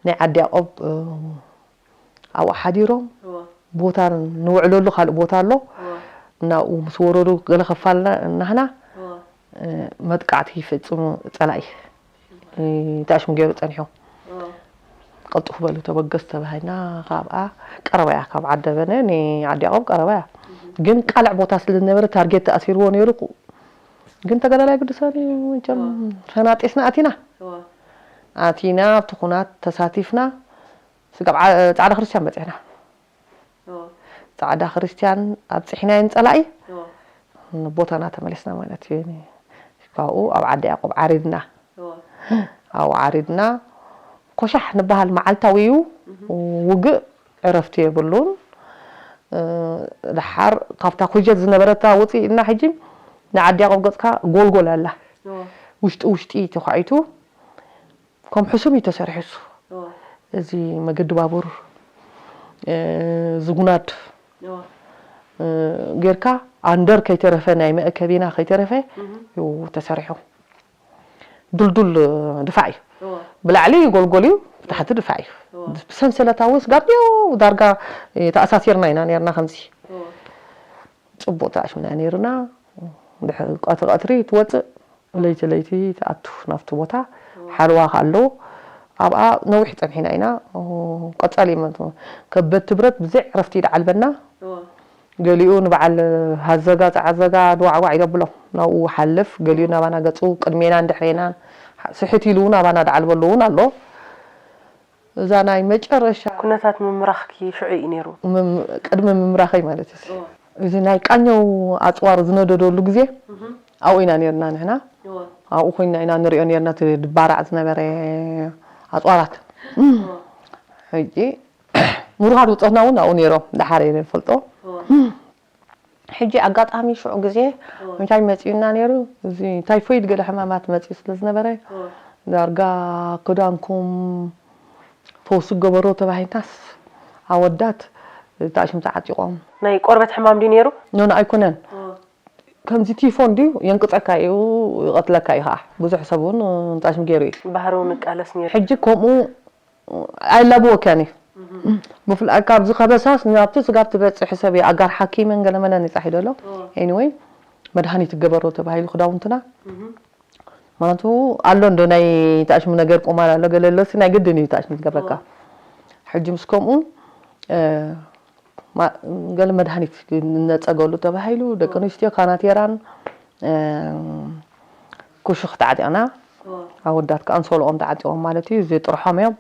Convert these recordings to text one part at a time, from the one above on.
ናይ ዓዲ ያቆብ ኣብኡ ሓዲሮም፣ ቦታ ንውዕለሉ ካልእ ቦታ ኣሎ። እናብኡ ምስ ወረዱ ገለ ከፋልና እናህና መጥቃዕቲ ይፍጽሙ። ጸላኢ ታሽሙ ገይሩ ጸኒሑ። ቀልጥፉ በሉ ተበገስ ተባሂልና። ካብኣ ቀረባ እያ፣ ካብ ዓደበነ ንዓዲ ያቆብ ቀረባ እያ። ግን ቃልዕ ቦታ ስለ ዝነበረ ታርጌት ተኣሲርዎ ነይሩ። ግን ተጋዳላይ ግዱሳን እዩ መቸም። ፈናጢስና ኣቲና ኣቲና ኣብቲ ኩናት ተሳቲፍና። ስጋብ ጻዕዳ ክርስቲያን በጺሕና። ጻዕዳ ክርስቲያን ኣብጽሒናዮ ንጸላኢ፣ ንቦታና ተመሊስና ማለት እዩ። ካብኡ ኣብ ዓዲ ያቆብ ዓሪድና። ኣብኡ ዓሪድና። ኮሻሕ ንበሃል መዓልታዊ እዩ። ውግእ ዕረፍቲ የብሉን። ደሓር ካብታ ኩጀት ዝነበረታ ውፅእ ኢልና ሕጂ ንዓዲ ያቆብ ገፅካ ጎልጎል ኣላ። ውሽጢ ውሽጢ ተኳዒቱ ከም ሕሱም እዩ ተሰሪሑ እሱ። እዚ መገዲ ባቡር፣ ዝጉናድ ጌርካ ኣንደር ከይተረፈ፣ ናይ መእከቢና ከይተረፈ እዩ ተሰሪሑ። ድልዱል ድፋዕ እዩ። ብላዕሊ ጎልጎል እዩ፣ ብታሕቲ ድፋዕ እዩ። ብሰንሰለታዊ ስጋብ ዳርጋ ተኣሳሲርና ኢና ነርና። ከምዚ ጽቡቕ ተኣሽምና ነርና። ድሕሪ ቀትሪ ቀትሪ ትወጽእ፣ ለይቲ ለይቲ ትኣቱ ናብቲ ቦታ። ሓለዋ ከኣ ኣለዎ። ኣብኣ ነዊሕ ጸኒሕና ኢና። ቀጻሊ እዩ መ-፣ ከበድቲ ብረት ብዘይ ዕረፍቲ ይድዓልበና። ገሊኡ ንበዓል ሃዘጋ፣ ጸዓዘጋ፣ ድዋዕዋዕ ይደብሎም። ናብኡ ሓልፍ፣ ገሊኡ ናባና ገጹ፣ ቅድሜናን ድሕሬናን ስሕት ኢሉ እውን ኣባና ድዓልበሉ እውን ኣሎ። እዛ ናይ መጨረሻ ኩነታት ምምራኽኪ ሽዑ እዩ ነይሩ? ምም-፣ ቅድሚ ምምራኸይ ማለት እዩ። እዚ ናይ ቃኘው ኣጽዋር ዝነደደሉ ግዜ ኣብኡ ኢና ነርና ንሕና። ኣብኡ ኮይንና ኢና ንሪኦ ነርና እቲ ድባራዕ ዝነበረ ኣጽዋራት። ሕጂ ምሩኻት ብጾትና እውን ኣብኡ ነይሮም፣ ደሓር እየ ዝፈልጦ። ሕጂ ኣጋጣሚ ሽዑ ግዜ እንታይ መጺኡና ነይሩ? እዚ ታይፎይድ ገለ ሕማማት መጺኡ ስለ ዝነበረ፣ ዳርጋ ክዳንኩም ፈውሲ ገበሮ ተባሂልናስ፣ ኣወዳት ታሽም ተዓጢቖም። ናይ ቆርበት ሕማም ድዩ ነይሩ? ኖ፣ ኖ፣ ኣይኮነን። ከምዚ ቲፎ እንድዩ፣ የንቅጸካ እዩ፣ ይቐትለካ እዩ ኸዓ። ብዙሕ ሰብ እውን ታሽም ገይሩ እዩ። ባህሪ እውን ይቃለስ ነይሩ። ሕጂ ከምኡ ኣይላብወካን እዩ። ብፍላይ ካብዚ ከበሳስ ናብቲ ስጋብ ትበጽሕ ሰብ እዩ። ኣጋር ሓኪመን ገለመለን ይጻሒ ደሎ። ኤኒወይ፣ መድሃኒት ገበሮ ተባሂሉ ክዳውንትና። ምኽንያቱ ኣሎ እንዶ ናይ ታሽሙ ነገር ቁማል ኣሎ፣ ገለ ኣሎሲ ናይ ግድን እዩ ታሽሙ ዝገብረካ። ሕጂ ምስ ከምኡ፣ እ፣ ማ-፣ ገለ መድሃኒት ክነጸገሉ ተባሂሉ፣ ደቂ ኣንስትዮ ካናቴራን፣ እ፣ ኩሹኽ ተዓጢቕና፣ ኣወዳት ከኣ ኣንሶልኦም ተዓጢቖም ማለት እዩ፣ እዚ ጥርሖም እዮም።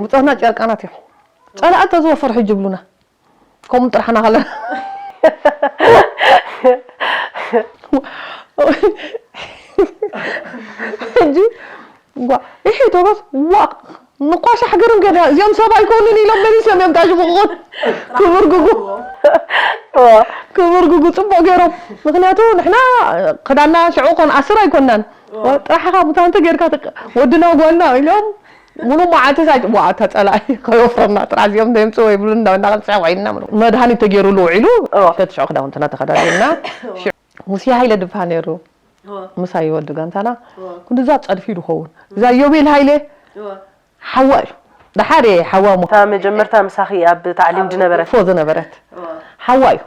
ብጾትና ጨርቃናት እዮም። ጸላእት ተዝወፍር ሕጂ ይብሉና። ከምኡ ጥራሕና ከለና። ሕጂ፣ ጓ፣ ይሄ ቶባስ፣ ዋ፣ ንቋሻ ሓገርም ገዳ፣ እዚኦም ሰብ ኣይኮኑን ኢሎም መሊሶም እዮም ታሽሙ ክኾኑ። ክምርግጉ። ክምርግጉ ጽቡቕ ገይሮም። ምኽንያቱ ንሕና ክዳና ሽዑ ኮን ኣስር ኣይኮናን። ጥራሕኻ ሙታንተ ጌርካ ትቅ-፣ ወድና ጓልና ኢሎም ሙሉ መዓልቲ ሳይ-፣ ዋ፣ ተጸላኢ ከይወፍረና ጥራሕ እዚኦም ደምጽ ወይ ብሉ እንዳበልና ክንስሐ ውዒልና ምሉ። መድሃኒት ተገይሩሉ ውዒሉ፣ እወ። ሸትሽዑ ክዳውንትና ተኸዳዲልና። እወ። ሽዑ ሙሴ ሃይለ ድብሃል ነይሩ። እወ። ምሳይ ወዲ ጋንታና። እወ። ክንድዛ ጸድፊ ድኸውን። እዛ ዮቤል ሃይለ እወ። ሓዋ እዩ። ደሓር እየ ሓዋ እሞ። እታ መጀመርታ ምሳኺ ኣብ ታዕሊም ዝነበረት? ፎ ዝነበረት። እወ። ሓዋ እዩ።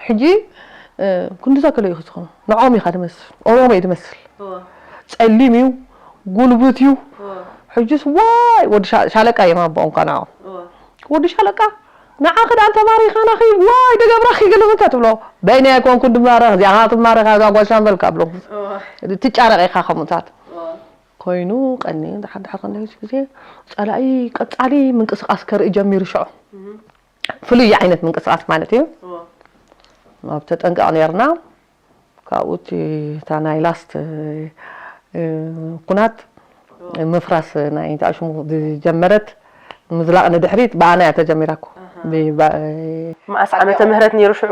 ሕጂ፣ እ፣ ክንዲ ዘከለ እዩ ዝኸውን። ንዖም ኢኻ ድመስል። ኦሮሞ እዩ ድመስል። እወ። ጸሊም እዩ፣ ጉልብት እዩ። እወ። ሕጂስ ዋይ፣ ወዲ ሻ-፣ ሻለቃ እዮም ኣቦኦም ከ ንዖም። እወ። ወዲ ሻለቃ፣ ንዓ ክዳን ተማሪኻናኺ፣ ዋይ፣ ደገብራኺ ገለ ምንታ ትብሎ። በይነይ ኣይኮንኩን ድማረኽ፣ እዚኣ ኸዓ ትማረኻ፣ እዛ ጓል ሻምበል ካብ ኣለኹ። እወ። ትጫረቕ ኢኻ ከምኡታት። እወ። ኮይኑ፣ ቀኒ፣ ድሓር ድሓር ክንደይ ግዜ፣ ጸላኢ ቀጻሊ ምንቅስቃስ ከርኢ ጀሚሩ ሽዑ። እህ። ፍሉይ ዓይነት ምንቅስቃስ ማለት እዩ። እወ። ኣብ ተጠንቀቕ ነርና። ካብኡ እቲ፣ እታ ናይ ላስት፣ እ፣ ኩናት እወ። ምፍራስ ናይ ተኣሽሙ ዝጀመረት ምዝላቕ ንድሕሪት ብኣና እያ ተጀሚራ እኮ። ኣሃ። ብ-፣ ባ-፣ መዓስ ዓመተ ምህረት ነይሩ ሽዑ?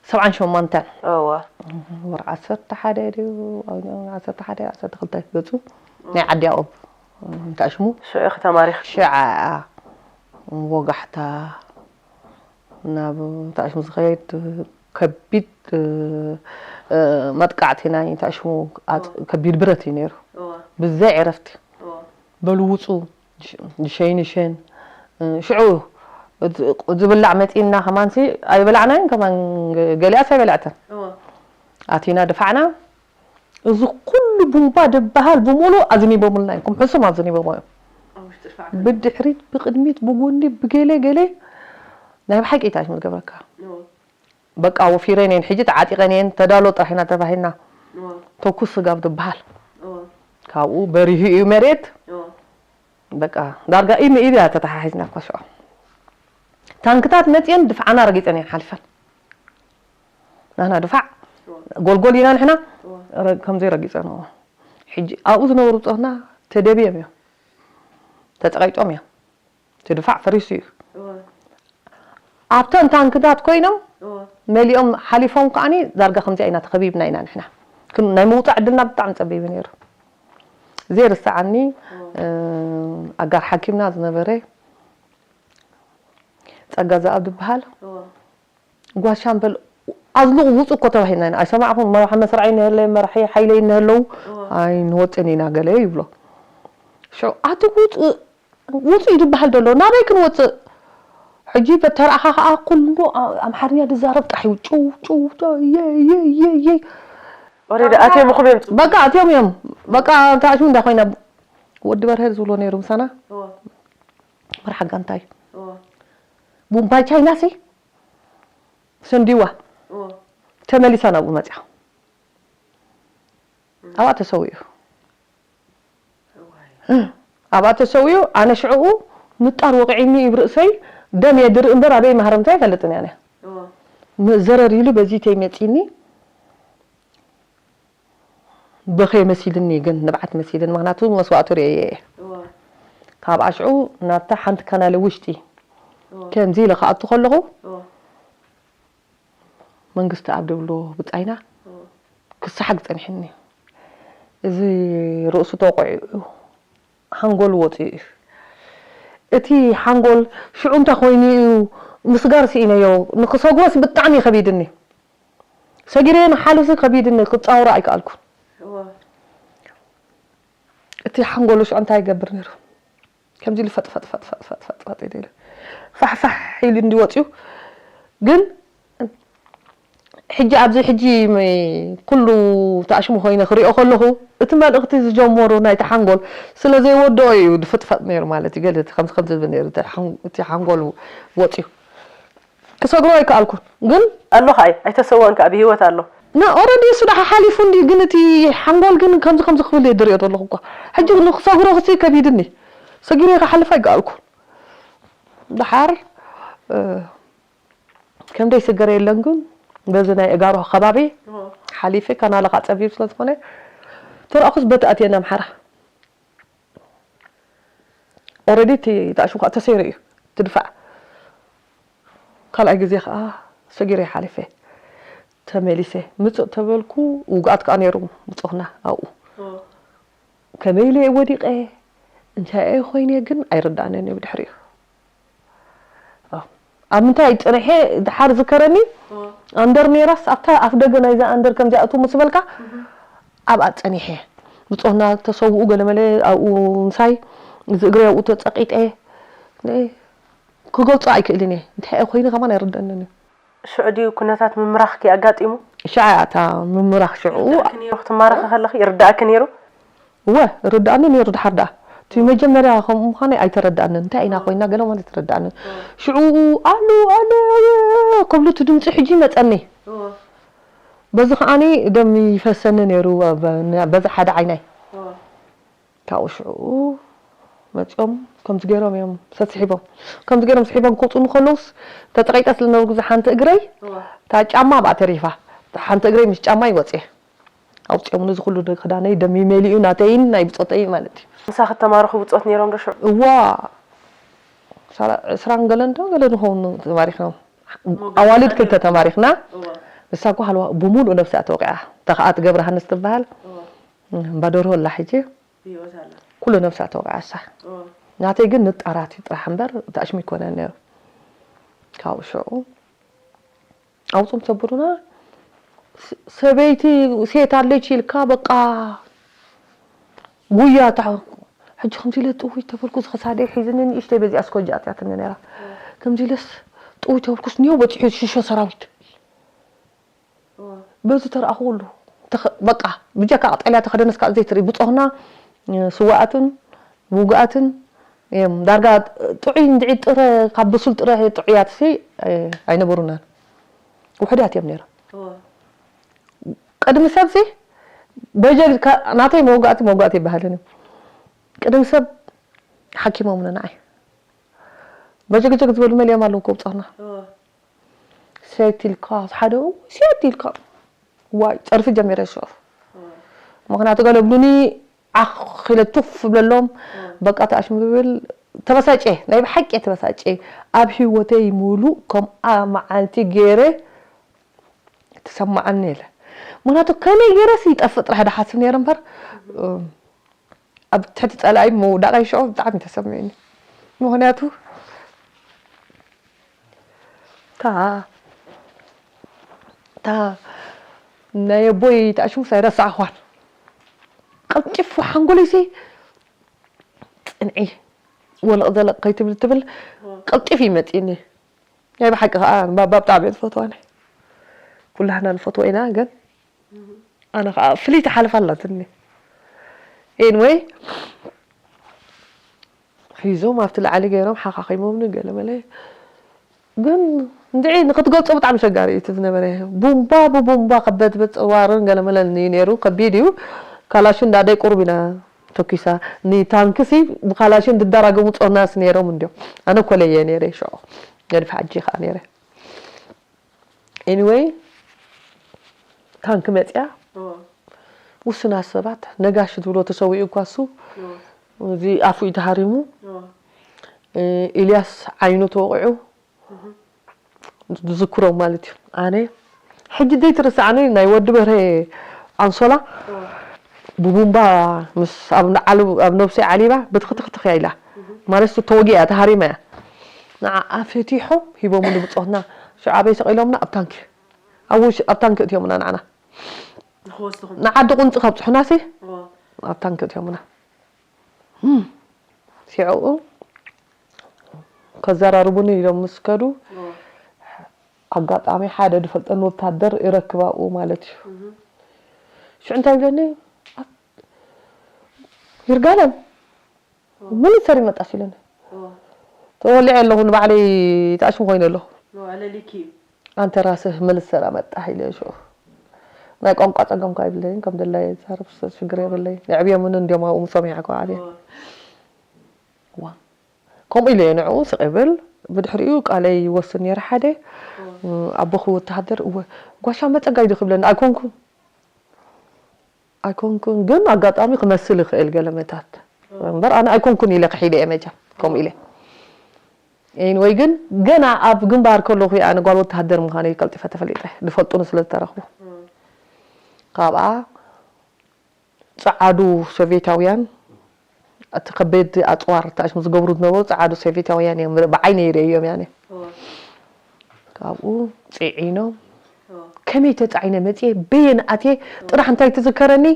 ሰብዓን ሸሞንተን። እወ። ወርሒ ዓሰርተ ሓደ ድዩ? ዓሰርተ ሓደ፣ ዓሰርተ ክልተ ገጹ ናይ ዓዲ ያቆብ ተኣሽሙ። ሽዑ ኢኺ ተማሪኺ? ሽዓ ወጋሕታ ናብ ተኣሽሙ ዝኸይድ ከቢድ፣ እ፣ መጥቃዕቲ ናይ ተኣሽሙ ኣጽ-፣ እወ። ከቢድ ብረት እዩ ነይሩ። እወ። ብዘይ ዕረፍቲ በሉ ውፁ፣ ሸይንሸን ሽዑ ዝብላዕ መፂና ከማንሲ ኣይበላዕናን ከማን፣ ገሊኣስ ኣይበላዕተን። ኣቲና ድፋዕና። እዚ ኩሉ ቡምባ ድበሃል ብምሉእ ኣዝኒቦምልና እዮም። ከም ሕሱም ኣዝኒቦሞ እዮም። ብድሕሪት፣ ብቕድሚት፣ ብጎኒ፣ ብገለ ገለ ናይ ብሓቂ ኢታ ዝገብረካ። በቃ ወፊረን እየን፣ ሕጂ ተዓጢቐን እየን፣ ተዳሎ ጥራሕ ኢና ተባሂልና። ተኩስ ስጋብ ዝበሃል። ካብኡ በሪሁ እዩ መሬት። በቃ ዳርጋ ኢድ ንኢድ እያ ተተሓሒዝና እኮ ሽዑ። ታንክታት መፅየን ድፍዓና ረጊፀን እየን ሓሊፈን። ናህና ድፋዕ ጎልጎል ኢና ንሕና። ረ-፣ ከምዘይ ረጊፀንዎ። ሕጂ ኣብኡ ዝነበሩ ብፆትና ተደብዮም እዮም። ተፀቒጦም እዮም። እቲ ድፋዕ ፈሪሱ እዩ። ኣብተን ታንክታት ኮይኖም መሊኦም ሓሊፎም ከዓኒ ዳርጋ ከምዚኣ ኢና ተኸቢብና ኢና ንሕና። ክን-፣ ናይ ምውፃእ ዕድልና ብጣዕሚ ፀቢብ እዩ ነይሩ። ዘይርስዓኒ፣ እ፣ ኣጋር ሓኪምና ዝነበረ ጸጋ ዝኣብ ዝበሃል ጓሻምበል ኣዝልቑ ውጹ እኮ ተባሂልና ኢና። ኣይሰማዕኹም? መራሒ መስርዓይ እነሀለይ፣ መራሒ ሓይለይ እነሀለዉ፣ ኣይንወጽእን ኢና ገለ ይብሎ። ሽዑ ኣቲ ውጹ፣ ውጹ እዩ ዝበሃል ዘሎ። ናበይ ክንወጽእ? ሕጂ በተረኣኻ ከኣ ኩሉ ኣ-፣ ኣምሓርኛ ዝዛረብ ጥራሕ እዩ። ጭው፣ ጭው፣ ጭው፣ የይ፣ የይ፣ የይ፣ የይ። ኦሬዲ ኣትዮም እኹም እዮም። በቃ ኣትዮም እዮም። በቃ ተኣሽሙ እንዳ ኮይና ወዲ በርሄ ዝብሎ ነይሩ ምሳና። እዎ። መርሓ ጋንታይ። እዎ። ቡምባይ ቻይና ሲ ሰንዲዋ። እዎ። ተመሊሳ ናብኡ መጽያ። ኣብኣ ተሰዊኡ። እዋይ። ኣብኣ ተሰዊኡ፣ ኣነ ሽዕኡ ምጣር ወቂዒኒ ይብርእሰይ፣ ደም የድርኢ እምበር ኣበይ ማህረምታ ኣይፈልጥን እያ። እዎ። ም-፣ ዘረር ኢሉ በዚ ተይመጺኒ፣ በኸየ መሲልኒ ግን ንብዓት መሲልኒ፣ ምኽንያቱ መስዋእቱ ርእየ እየ። እዎ። ካብ ኣሽዑ ናብታ ሓንቲ ካናለ ውሽጢ እዎ። ከምዚ ኢለ ክኣቱ ከለኹ፣ እዎ። መንግስቲ ኣብ ድብሎ ብጻይና እዎ። ክሰሓግ ጸኒሕኒ። እዚ ርእሱ ተቆዒዑ፣ ሓንጎል ወጺኡ እዩ። እቲ ሓንጎል ሽዑ እንታይ ኮይኑ እዩ፣ ምስጋር ስኢነዮ፣ ንክሰግሮስ ብጣዕሚ ከቢድኒ። ሰጊረ ንሓልፍሲ ከቢድኒ፣ ክጻወሮ ኣይከኣልኩን። እዎ። እቲ ሓንጎሉ ሽዑ እንታይ ይገብር ነይሩ? ከምዚ ኢሉ ፈጥ፣ ፈጥ፣ ፈጥ ኢሉ ኢሉ ፋሕ፣ ፋሕ ኢሉ እንዲ ወጺኡ። ግን ሕጂ ኣብዚ ሕጂ መ-፣ ኩሉ ተኣሽሙ ኮይነ ክሪኦ ከለኹ፣ እቲ መልእኽቲ ዝጀመሩ ናይቲ ሓንጎል ስለ ዘይወደኦ እዩ ድፍጥፈጥ ነይሩ ማለት እዩ። ገለ እቲ ከምዚ፣ ከምዚ ዝብል ነይሩ እቲ ሓን-፣ እቲ ሓንጎሉ ወጺኡ። ክሰግሮ ኣይከኣልኩን። ግን ኣሎ ከኣ፣ ኣይተሰወን ከኣ፣ ብህይወት ኣሎ። ና ኦረዲ እሱ ደሓ ሓሊፉ እንዲ፣ ግን እቲ ሓንጎል ግን ከምዚ ከምዚ ክብል እየ ዝሪኦ ዘለኹ እኳ። ሕጂ ንክሰግሮ ክሲ ከቢድኒ። ሰጊረ ክሓልፍ ኣይከኣልኩን። ደሓር፣ እ፣ ከም ደይስገር የለን ግን፣ በዚ ናይ እጋሮ ከባቢ እዎ። ሓሊፈ፣ ካናለ ከዓ ጸቢብ ስለ ዝኾነ፣ ተረኣኹስ በቲ ኣትየ ናብ ኣምሓራ። ኦረዲ እቲ ተኣሽሙ ከዓ ተሰይሩ እዩ፣ እቲ ድፋዕ። ካልኣይ ግዜ ከዓ ሰጊረ ሓሊፈ። ተመሊሰ። ምጽእ ተበልኩ፣ ውግኣት ከዓ ነይሩ፣ ምጽኹና ኣብኡ። እዎ። ከመይ ኢለ እየ ወዲቐ፣ እንታይ እየ ኮይነ ግን ኣይርድኣንን እዩ ብድሕሪኡ። ኣብ ምንታይ ጸኒሐ ድሓር ዝከረኒ፣ እዎ። ኣንደር ነይራስ ኣብታ ኣፍ ደገ ናይዛ ኣንደር ከም ዝኣቱ ምስ በልካ፣ እህ። ኣብኣ ጸኒሐ። ብጾትና ተሰውኡ ገለመለ ኣብኡ ምሳይ፣ እዚ እግረይ ኣብኡ ተጸቂጠ። ነ-፣ ክገልጾ ኣይክእልን እየ። እንታይ እየ ኮይኑ ከማን ኣይርድኣንን እዩ። ሽዑ ድዩ ኩነታት ምምራኽኪ ኣጋጢሙ? ሽዓ እያ እታ ምምራኽ ሽዑ። ይርድኣኪ ነይሩ? ክትማረኺ ከለኺ ይርድኣኪ ነይሩ? እወ፣ ይርድኣኒ ነይሩ ድሓር ደኣ። እቲ መጀመርያ ከምኡ ምዃነይ ኣይተረድኣንን። እንታይ ኢና እወ። ኮይና ገለ ማለት ኣይተረድኣንን። እወ። ሽዑ፣ "ኣሎ፣ ኣሎ፣ ኣሎ" ከብሉ እቲ ድምፂ ሕጂ ይመፀኒ። እወ። በዚ ከዓኒ ደም ይፈሰኒ ነይሩ፣ በ-፣ በዛ ሓደ ዓይናይ። እወ። ካብኡ ሽዑ መፂኦም ከምዚ ገይሮም እዮም ሰስሒቦም። ከምዚ ገይሮም ስሒቦም ክወፁኒ ከለውስ፣ ተፀቒጠ ስለ ዝነበርኩ እዛ ሓንቲ እግረይ፣ እወ። እታ ጫማ ኣብኣ ተሪፋ። እታ ሓንቲ እግረይ ምስ ጫማይ ወፅየ። ኣውፅኦም ነዚ ኩሉ ክዳነይ ደም መሊኡ ናተይን ናይ ብፆተይን ማለት እዩ። ምሳኺ ተማረኹ ብፆት ነይሮም ዶ ሽዑ? እዋ። ሳላ-፣ ዕስራን ገለን ዶ ገለ ንኸውን ተማሪኽና። ሞገስ ኣዋልድ ክልተ ተማሪኽና። እዋ። ንሳ እኮ ሃለዋ ብምሉእ ነብሳ እያ ተወቂዓ። እታ ኸኣ ትገብረ ሃንስ ትበሃል። እዋ። እምባ ደርሆ ኣላ ሕጂ። ብህይወት ኣላ። ኩሉ ነብሳ ተወቂዓ እሳ። እዋ። ናተይ ግን ንጣራት እዩ ጥራሕ እምበር ተኣሽሙ ኣይኮነን ነይሩ። ካብኡ ሽዑ ኣውፅኦም ሰብሩና። ስ-፣ ሰበይቲ ሴት ኣለች ኢልካ በቃ ጉያ ታሕ ሕጂ ከምዚ ኢለ ጥውይ ተበልኩ ዝኸሳደይ ሒዝኒ ንእሽተይ በዚኣ ስኮጃ ኣትያትኒ ነራ። ከምዚ ኢለስ ጥውይ ተበልኩስ ኒዮ በፂሑ ሽሾ ሰራዊት። በዚ ተረኣኽሉ በቃ ብጀካ ቀጠልያ ተኸደነስ ካብ ዘይትርኢ ብፆኽና ስዋኣትን ውጉኣትን እዮም። ዳርጋ ጥዑይ እንድዒ ጥረ ካብ ብሱል ጥረ ጥዑያት ሲ ኣይነበሩናን። ውሕዳት እዮም ነይሮም። ቅድሚ ሰብ ሲ በጀግ ናተይ መውጋእቲ መውጋእቲ ይበሃልን እዩ። ቅድሚ ሰብ ሓኪሞምና ንዓይ በጀግጀግ ዝበሉ መሊኦም ኣለዉ ከውፃና። ሲያት ኢልካ ሓደ ሲያት ኢልካ ዋይ ፀርፊ ጀሚረ ሽዑ። ምክንያቱ ገለ ብሉኒ ዓኽ ኢለ ቱፍ ብለሎም። በቃ ተኣሽሙ ዝብል ተበሳጨ ናይ ብሓቂ ተበሳጨ። ኣብ ህይወተይ ሙሉእ ከምኣ መዓልቲ ገይረ ተሰማዓኒ ኢለ። ምክንያቱ ከመይ ገይረስ ይጠፍእ ጥራሕ ድሓስብ ነይረ እምበር ኣብ ትሕቲ ጸላኢ ምውዳቐይ ሽዑ ብጣዕሚ ተሰሚዑኒ። ምኽንያቱ እታ እታ ናይ ኣቦይ ተኣሽሙስ ኣይረሳዕኽዋን። ቀልጢፉ ሓንጎለይሲ ጽንዒ ወለቕ ዘለቕ ከይትብል ትብል ቀልጢፉ ይመጽእኒ። ናይ ብሓቂ ከዓ ባባ ብጣዕሚ እየ ዝፈትዋ። ናይ ኩላህና ንፈትዎ ኢና ግን ኣነ ከዓ ፍልይቲ ሓለፋ ኣላትኒ። ኤንወይ ሒዞም ኣብቲ ላዕሊ ገይሮም ሓኻኺሞምኒ ገለ መለ ግን እንድዒ ንክትገልፆ ብጣዕሚ ሸጋሪ እዩ እቲ ዝነበረ። ቡምባ ብቡምባ ከበድበድ ፀዋርን ገለ መለን እዩ ነይሩ። ከቢድ እዩ። ካላሽን ዳደይ ቁሩብ ኢና ተኪሳ። ንታንክሲ ብካላሽን ዝደራገሙ ፆናስ ነይሮም እንዲዮም። ኣነ ኮለየ ነይረ ሽዑ ገዲፍ ሓጂ ከዓ ነይረ። ኤኒወይ ታንክ መፅያ ውሱናት ሰባት ነጋሽ ዝብሎ ተሰዊኡ እኳ እሱ እዚ ኣፉ እዩ ተሃሪሙ። ኢልያስ ዓይኑ ተወቂዑ ዝዝክሮም ማለት እዩ። ኣነ ሕጂ ዘይትርስዓኒ ናይ ወዲ በርሀ ኣንሶላ ብቡምባ ምስ ኣብ ዓሉ ኣብ ነብሰይ ዓሊባ ብትኽትኽትኽ እያ ኢላ ማለት ተወጊኣ ተሃሪማ እያ። ንዓኣ ፈቲሖም ሂቦምኒ ብጾትና ሽዑ ኣበይ ሰቒሎምና ኣብ ታንኪ ኣብ ውሽ ኣብ ታንኪ እትዮምና ንዓና ንዓዲ ቁንፂ ከብፅሑናሲ ኣብ ታንኪ እትዮምና። ሽዑ ከዘራርቡኒ ኢሎም ምስ ከዱ ኣጋጣሚ ሓደ ዝፈልጠኒ ወታደር ይረክብ ኣብኡ ማለት እዩ። ሽዑ እንታይ ይብለኒ ይርጋለም ምን ሰሪ መጣሽ ኢለኒ ተወሊዐ ኣለኹ ንባዕለይ ተኣሽሙ ኮይነ ኣለኹ። ኣንተ ራስህ ምን ሰራ መጣህ ኢለ ሽዑ ናይ ቋንቋ ፀገም ካ ይብለይን ከም ደላይ ዛረብ ሽግር የብለይን። የዕብዮምን እንዲዮም ኣብኡ ምሶም ይዓኮ ዓብየ ዋ ከምኡ ኢለ ንዕኡ ስቕ ይብል። ብድሕሪኡ ቃለይ ይወስድ ነይረ ሓደ ኣቦኹ ወተሃደር እወ ጓሻ መፀጋይ ዶ ክብለኒ ኣይኮንኩን ኣይኮንኩን ግን ኣጋጣሚ ክመስል ይኽእል ገለመታት እምበር ኣነ ኣይኮንኩን ኢለ ክሒደ እየ መጃ ከምኡ ኢለ ኤንወይ ግን ገና ኣብ ግንባር ከለኹ ኣነ ጓል ወተሃደር ምዃነይ ቀልጢፈ ተፈሊጠ ዝፈልጡኒ ስለ ዝተረኽቡ ካብኣ ፀዓዱ ሶቬታውያን እቲ ከበድ ኣፅዋር ተኣሽሙ ዝገብሩ ዝነበሩ ፀዓዱ ሶቬታውያን እዮም ብዓይነ ይርእዮም ያኔ ካብኡ ፅዒኖም ከመይ ተፃዒነ መፅየ በየን ኣትየ ጥራሕ እንታይ ትዝከረኒ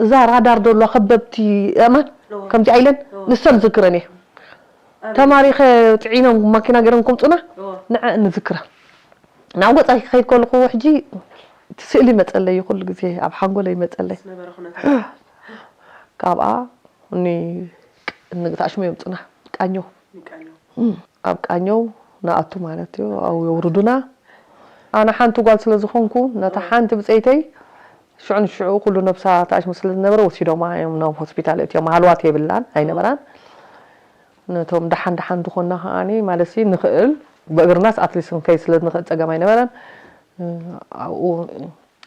እዛ ራዳር ዘሎ ከበብቲ ኣማን ከምዚኣ ኢለን ንሰን ዝዝክረን እየ ተማሪኸ ፅዒኖም ማኪና ገይሮም ከምፁና ንዐ ንዝክራ ናብ ወፃኢ ክኸይድ ከለኹ ሕጂ እቲ ስእሊ ይመፀለይ ኩሉ ግዜ ኣብ ሓንጎለይ ይመፀለይ ካብኣ እኒ ንግታሽሙ የምፁና ቃኘው ኣብ ቃኘው ንኣቱ ማለት እዩ ኣብኡ የውርዱና ኣነ ሓንቲ ጓል ስለ ዝኾንኩ ነታ ሓንቲ ብፀይተይ ሽዑ ንሽዑ ኩሉ ነብሳ ተኣሽሙ ስለ ዝነበረ ወሲዶማ እዮም ናብ ሆስፒታል እትዮም ሃልዋት የብላን ኣይነበራን ነቶም ደሓን ደሓን ዝኾና ከዓኒ ማለት ንኽእል ብእግርናስ ኣትሊስት ክንከይድ ስለ ንኽእል ፀገም ኣይነበረን ኣብኡ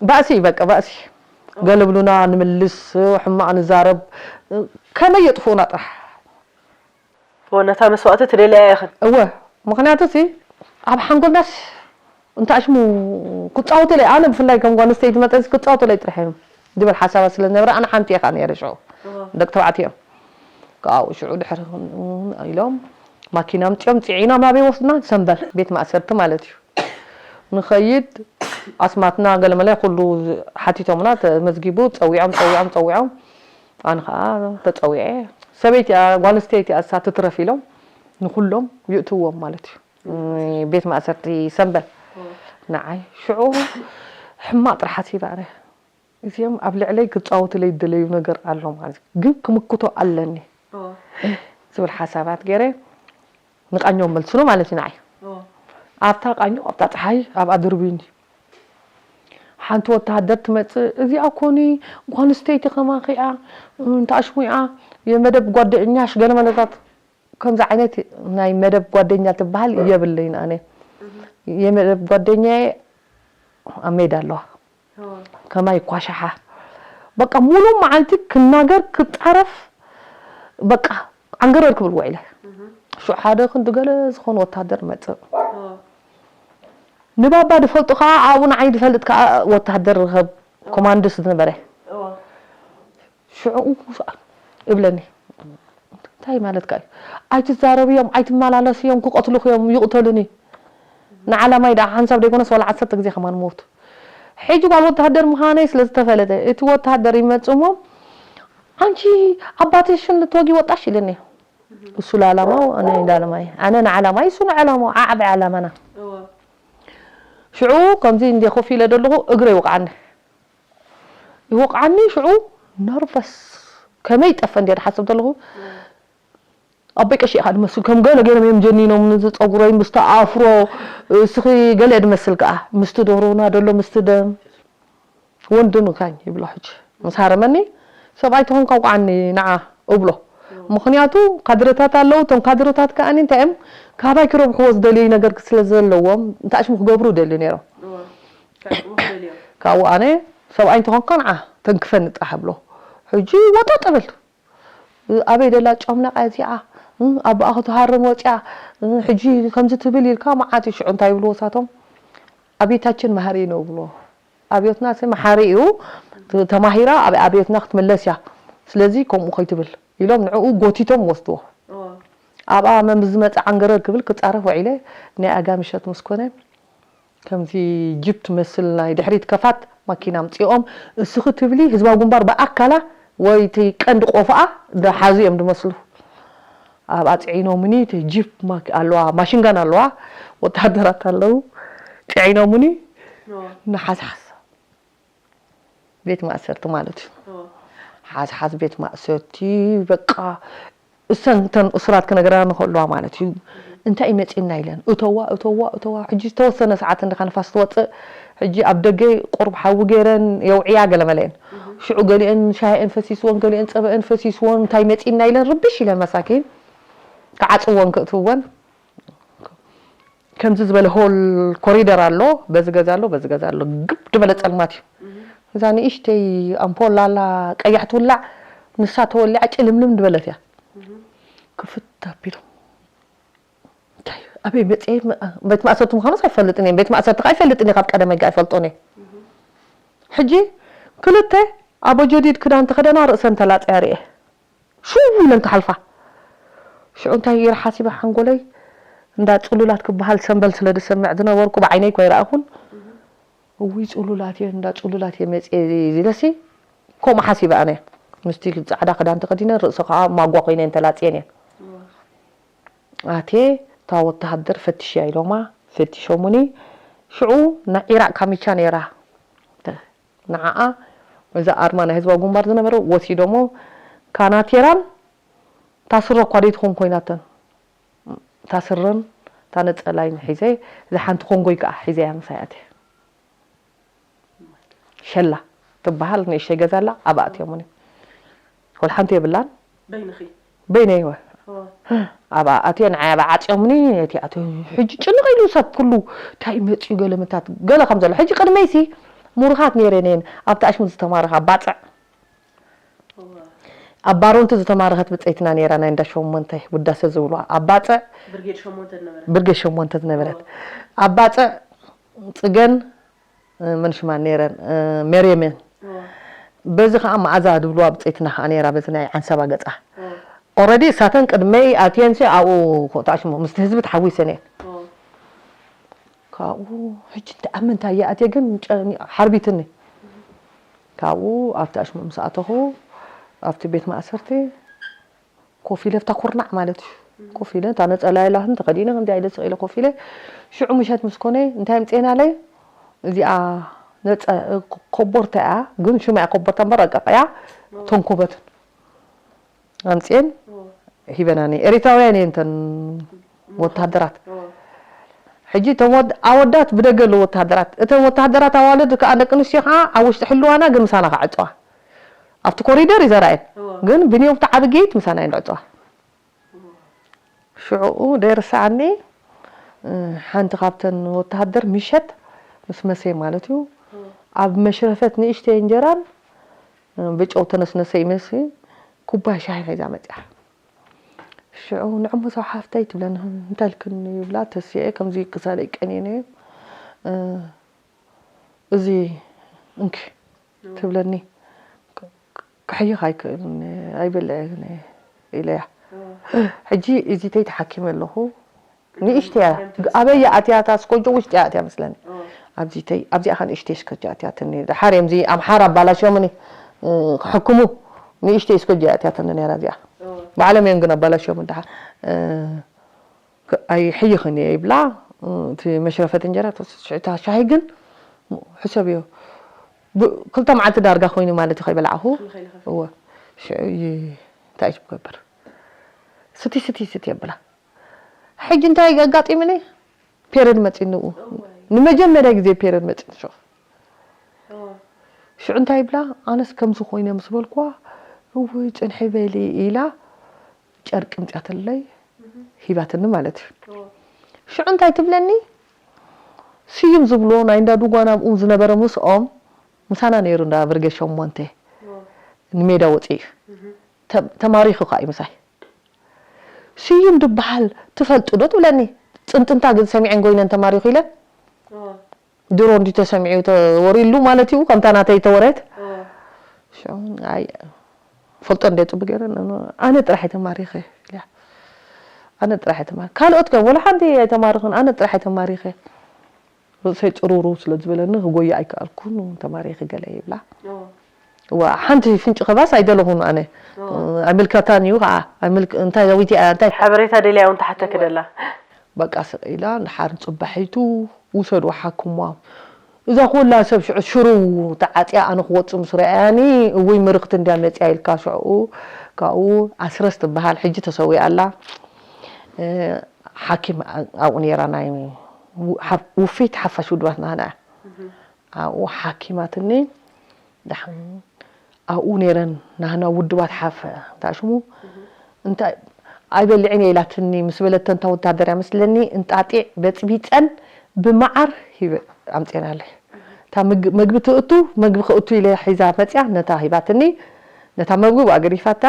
ባእሲ እዩ በቃ ባእሲ ገለ ብሉና ንምልስ ሕማቕ ንዛረብ ከመይ የጥፍኡና ጥራሕ ነታ መስዋእቲ ትደልያ ኢኽን እወ ምኽንያቱ ሲ ኣብ ሓንጎልናስ እንተ ኣሽሙ ክፃወተለይ ኣነ ብፍላይ ከም ጓል ኣንስተይቲ መጠንስ ክፃወተለይ ጥራሕ እዮም ዝብል ሓሳባት ስለ ዝነበረ ኣነ ሓንቲ እየ ከዓ ነይረ ሽዑ ደቂ ተባዕትዮ እዮም ካብኡ ሽዑ ድሕሪ ኢሎም ማኪና ኣምፂኦም ፅዒኖም ኣበይ ወስድና ሰንበል ቤት ማእሰርቲ ማለት እዩ ንኸይድ ኣስማትና ገለመለ ኩሉ ሓቲቶምና ተመዝጊቡ ፀዊዖም ፀዊዖም ፀዊዖም ኣነ ከዓ ተፀዊዐ። ሰበይቲ እያ፣ ጓል ኣንስተይቲ እያ፣ እሳ ትትረፍ ኢሎም ንኩሎም ይእትዎም ማለት እዩ። ቤት ማእሰርቲ ሰንበል ንዓይ ሽዑ ሕማቕ ጥራሕ ሓሲበ ኣነ። እዚኦም ኣብ ልዕለይ ክፃወቱለይ ዝደለዩ ነገር ኣሎ ማለት እዩ። ግን ክምክቶ ኣለኒ ዝብል ሓሳባት ገይረ ንቃኘው መልስሉ ማለት እዩ ንዓይ። ኣብታ ቃኘው ኣብታ ፀሓይ ኣብኣ ድርብዩኒ። ሓንቲ ወተሃደር ትመፅእ፣ እዚኣ ኮኒ ጓል ኣንስተይቲ ከማኺ እያ፣ እንተኣሽሙ እያ፣ የመደብ ጓደኛሽ ገለ መለታት። ከምዚ ዓይነት ናይ መደብ ጓደኛ ትበሃል የብለይን ኣነ። የመደብ ጓደኛዬ ኣብ ሜዳ ኣለዋ። ከማይ ይኳሻሓ። በቃ ሙሉእ መዓልቲ ክናገር ክጣረፍ በቃ ዓንገረር ክብል ውዒለ። ሽዑ ሓደ ክንዲ ገለ ዝኾነ ወታደር መጽእ። ንባባ ዝፈልጡ ከዓ ኣብኡ ንዓይ ዝፈልጥ ከዓ ወታደር ርኸብ ኮማንዶስ ዝነበረ። ሽዑ እብለኒ እንታይ ማለትካ እዩ? ኣይትዛረብዮም፣ ኣይትመላለስዮም፣ ክቐትሉኽዮም፣ ይቕተሉኒ። ንዓላማይ ደኣ ሓንሳብ ደይኮነስ ዋላ ዓሰርተ ግዜ ከማን ሞቱ። ሕጂ ጓል ወተሃደር ምዃነይ ስለ ዝተፈለጠ እቲ ወተሃደር ይመጽእ እሞ፣ "ኣንቺ ኣባትሽን ልትወጊ ወጣሽ?" ኢለኒ። እሱ ለዓላማው፣ ኣነ ለዓላማይ። ኣነ ንዓላማይ፣ እሱ ንዓላማው። ዓዓቢ ዓላማና። ሽዑ ከምዚ እንደ ኮፍ ኢለ ዘለኹ እግረ ይወቕዓኒ። ይወቕዓኒ ሽዑ ነርቨስ ከመይ ይጠፈ እንደ ሓስብ ዘለኹ ኣቦይ ቀሺ ኢኻ ድመስል ከም ገለ ገይሮም እዮም ጀኒኖም ነዚ ፀጉረይ ምስቲ ኣፍሮ እስኺ ገለ ድመስል ከዓ ምስቲ ዶሮና ደሎ ምስቲ ደም ወንድም ካኝ ይብሎ ሕጂ ምስ ሃረመኒ ሰብኣይ ተኾንካ ውቃዓኒ ንዓ እብሎ ምኽንያቱ ካድረታት ኣለዉ እቶም ካድረታት ከዓ እንታይ እዮም ካባይ ክረብሕዎ ዝደልዩ ነገር ስለ ዘለዎም እንታይ ሽሙ ክገብሩ ደልዩ ነይሮም ካብኡ ኣነ ሰብኣይ እንተኾንካ ንዓ ተንክፈኒ ጥራሕ እብሎ ሕጂ ወጠጥ እብል ኣበይ ደላ ጨምላቃ እዚኣ ኣቦኣ ክትሃርም ወፂኣ ሕጂ ከምዚ ትብል ኢልካ መዓት እዩ ሽዑ እንታይ ይብልዎ ሳቶም ኣብየታችን መሃሪ ነው ብሎ ኣብዮትና ሲ መሓሪ እዩ ተማሂራ ኣብ ኣብዮትና ክትምለስ እያ ስለዚ ከምኡ ከይትብል ኢሎም ንዕኡ ጎቲቶም ወስድዎ ኣብኣ መን ብዝመፀ ዓንገረር ክብል ክፃረፍ ውዒለ ናይ ኣጋ ምሸት ምስ ኮነ ከምዚ ጂፕ ትመስል ናይ ድሕሪት ከፋት ማኪና ኣምፂኦም እስኺ ትብሊ ህዝባዊ ግንባር ብኣካላ ወይ እቲ ቀንዲ ቆፎኣ ዝሓዙ እዮም ዝመስሉ ኣብኣ ፅዒኖምኒ እቲ ጂፕ ኣለዋ ማሽንጋን ኣለዋ ወተሃደራት ኣለዉ ፅዒኖምኒ ንሓስሓስ ቤት ማእሰርቲ ማለት እዩ ሓስሓስ ቤት ማእሰርቲ በቃ እሰን እተን እሱራት ክነግረና ንኽእልዋ ማለት እዩ እንታይ እዩ መፂና ኢለን እተዋ እተዋ እተዋ ሕጂ ዝተወሰነ ሰዓት እንዲኻ ንፋስ ትወፅእ ሕጂ ኣብ ደገ ቁርብ ሓዊ ገይረን የውዕያ ገለ መለየን ሽዑ ገሊአን ሻሂአን ፈሲስወን ገሊአን ፀበአን ፈሲስወን እንታይ መፂና ኢለን ርብሽ ኢለን መሳኪን ክዓፅወን ክእትውወን ከምዚ ዝበለ ሆል ኮሪደር ኣሎ በዚ ገዛ ኣሎ በዚ ገዛ ኣሎ ግብ ዝበለ ፀልማት እዩ እዛ ንእሽተይ ኣምፖል ኣላ ቀያሕ ትውላዕ ንሳ ተወሊዓ ጭልምልም ዝበለት እያ ክፍት ኣቢሎም እንታይ ኣበይ መፅየ ቤት ማእሰርቲ ምዃኑስ ኣይፈልጥን እየ ቤት ማእሰርቲ ከዓ ኣይፈልጥን እየ ካብ ቀደመይ ጋር ኣይፈልጦን እየ ሕጂ ክልተ ኣቦ ጀዲድ ክዳን ተኸደና ርእሰን ተላፅያ ርኤ ሽው ኢለን ክሓልፋ ሽዑ እንታይ ገይረ ሓሲበ ሓንጎለይ እንዳ ፅሉላት ክበሃል ሰንበል ስለ ዝሰምዕ ዝነበርኩ ብዓይነይ እኳ ይረኣኹን እውይ ፅሉላት እየ እንዳ ፅሉላት እየ መፅየ ኢለሲ ከምኡ ሓሲበ ኣነ ምስቲ ፃዕዳ ክዳን ተኸዲነ ርእሰ ከዓ ማጓ ኮይነ እንተላፅየን እየን ኣቴ እታ ወተሃደር ፈትሽያ ኢሎማ ፈቲሾሙኒ ሽዑ ናይ ኢራቅ ካሚቻ ነይራ ንዓኣ እዛ ኣርማ ናይ ህዝባዊ ግንባር ዝነበረ ወሲዶሞ ካናቴራን ታስረ እኳ ደይትኾን ኮይናተን ታስረን ታነፀላይን ሒዘ እዛ ሓንቲ ኮንጎይ ከዓ ሒዘያ ምሳይ ኣትየ ሸላ ትበሃል ንእሽተይ ገዛ ኣላ ኣብኣ ኣትዮሙኒ ወላ ሓንቲ የብላን በይንኺ በይነይ ወ ኣብኣ ኣትየ ንዓይ ኣብኣ ዓፅዮምኒ እቲ ኣትዮ ሕጂ ጭንቕ ኢሉ ሰብ ኩሉ እንታይ መፅዩ ገለ ምታት ገለ ከም ዘሎ ሕጂ ቅድመይሲ ሙሩኻት ነይረን እየን ኣብቲ ኣሽሙ ዝተማረኻ ባፅዕ ኣብ ባሮንቲ ዝተማረኸት ብፀይትና ነይራ ናይ እንዳ ሸሞንተ ውዳሰ ዝብልዋ ኣብ ባፅዕ ብርጌድ ሸሞንተ ዝነበረት ኣብ ባፅዕ ፅገን መን ሽማ ነይረን ሜርየም እየን በዚ ከዓ መዓዛ ድብልዋ ብፀይትና ከዓ ነይራ በዚ ናይ ዓንሰባ ገፃ ኦረዲ እሳተን ቅድመይ ኣትየንሲ ኣብኡ ኮታሽሞ ምስቲ ህዝቢ ተሓዊሰን እየን ካብኡ ሕጂ እንታይ ኣብ ምንታይ እየ ኣትየ ግን ሓርቢትኒ ካብኡ ኣብቲ ኣሽሙ ምስ ኣተኹ ኣብቲ ቤት ማእሰርቲ ኮፍ ኢለ ኣብታ ኩርናዕ ማለት እዩ። ኮፍ ኢለ እታ ነፀላ ኢላትን ተኸዲነ ከምዚኣ ኢለ ስቕ ኢለ ኮፍ ኢለ ሽዑ ምሸት ምስ ኮነ እንታይ ኣምፅኤናለይ እዚኣ ነፀ ኮቦርታ እያ ግን ሽማ እያ ኮቦርታ እምበር ረቀቕ እያ ተንኮበትን ኣምፅኤን ሂበናኒ ኤሪትራውያን እየን እተን ወታሃደራት ሕጂ እቶም ኣወዳት ብደገ ኣለዉ ወታሃደራት እተን ወታሃደራት ኣዋልድ ከዓ ደቂ ኣንስትዮ ከዓ ኣብ ውሽጢ ሕልዋና ግን ምሳና ከዓ ዕፀዋ ኣብቲ ኮሪደር ይዘራየን ግን ብንዮም እቲ ዓቢ ጌት ምሳና እየን ዕፀዋ ሽዑኡ ደይርስዓኒ ሓንቲ ካብተን ወተሃደር ምሸት ምስ መሰየ ማለት እዩ ኣብ መሽረፈት ንእሽተይ እንጀራን ብጨው ተነስነሰ ይመሲ ኩባይ ሻሂ ሒዛ መፅያ ሽዑ ንዕሞ ሰው ሓፍተይ ትብለኒ እንታይ ልክኒ ይብላ ተስኤ ከምዚ ክሳደይ ቀኒነ እዚ እንኪ ትብለኒ ክሕይኽ ኣይክእልን ኣይበልዕን ኢለያ ሕጂ እዚተይ ተሓኪመ ኣለኹ ንእሽተያ ኣበይ ኣትያታ ስኮጆ ውሽጢ ኣትያ መስለኒ ኣብዚተይ ኣብዚኣ ከ ንእሽተይ ስኮጆ ኣትያትኒ ድሓር እዮም እዚ ኣምሓር ኣባላሽዮምኒ ክሕክሙ ንእሽተይ ስኮጆ ኣትያትኒ ነራ እዚኣ ባዕሎም እዮም ግን ኣባላሽዮም ድሓር ኣይሕይኽን እየ ይብላ እቲ መሽረፈት እንጀራ ተወስድ ሽዕታ ሻሂ ግን ሕሰብ እዮ ክልተ መዓልቲ ዳርጋ ኮይኑ ማለት እዩ ከይበላዕኹ እወ ሽዑ እንታይ እዩ ክገብር ስቲ ስቲ ስቲ የብላ ሕጂ እንታይ ኣጋጢምኒ ፔረድ መፂ ንኡ ንመጀመርያ ግዜ ፔረድ መፂ ንሾ ሽዑ እንታይ ይብላ ኣነስ ከምዚ ኮይነ ምስ በልኳ እውይ ፅንሒ በሊ ኢላ ጨርቂ ምፅያተለይ ሂባትኒ ማለት እዩ ሽዑ እንታይ ትብለኒ ስዩም ዝብሎ ናይ እንዳ ዱጓን ኣብኡ ዝነበረ ምስኦም ምሳና ነይሩ እንዳ ብርጌድ ሸሞንተ ንሜዳ ወፂኡ ተማሪኹ ከዓ እዩ ምሳይ ስዩም ድበሃል ትፈልጡ ዶ ትብለኒ ፅንጥንታ ግን ሰሚዐን ጎይነን ተማሪኹ ኢለን ድሮ እንዲ ተሰሚዑ ተወሪሉ ማለት እዩ ከምታ ናተይ ተወረት ኣይ ፈልጦ እንደ ፅቡ ገይረ ኣነ ጥራሕ ተማሪኸ ኣነ ጥራሕ ተማሪ ካልኦት ከ ወላ ሓንቲ ኣይተማርኽን ኣነ ጥራሕ ተማሪኸ ርእሰይ ፅሩሩ ስለ ዝበለኒ ክጎየ ኣይከኣልኩን ተማሪኸ ገለ ይብላ ዋ ሓንቲ ፍንጭ ከባስ ኣይደለኹን ኣነ ኣይምልከታን እዩ ከዓ እንታይ ዳዊት እንታይ ሓበሬታ ደልያ እውን ተሓተኪ ደላ በቃ ስቕ ኢላ ንሓር ፅባሒቱ ውሰዱ ሓክሟ እዛ ኩላ ሰብ ሽዑ ሽሩ ተዓፅያ ኣነ ክወፅእ ምስ ረኣያኒ እውይ ምርኽቲ እንድያ መፅያ ኢልካ ሽዕኡ ካብኡ ኣስረስ ትበሃል ሕጂ ተሰዊኣ ኣላ ሓኪም ኣብኡ ነይራ ናይ ውፊት ሓፋሽ ውድባት ናህና ኣብኡ ሓኪማትኒ ደሓን ኣብኡ ነይረን ናህና ውድባት ሓፈ እንታይ ሽሙ እንታይ ኣይበልዕን እየ ኢላትኒ ምስ በለተን እታ ወታደር እያ መስለኒ እንጣጢዕ በፅቢፀን ብመዓር ሂበ ኣምፅኤናለ እታ መግቢ ትእቱ መግቢ ክእቱ ኢለ ሒዛ መፅያ ነታ ሂባትኒ ነታ መግቢ ብኣ ገዲፋታ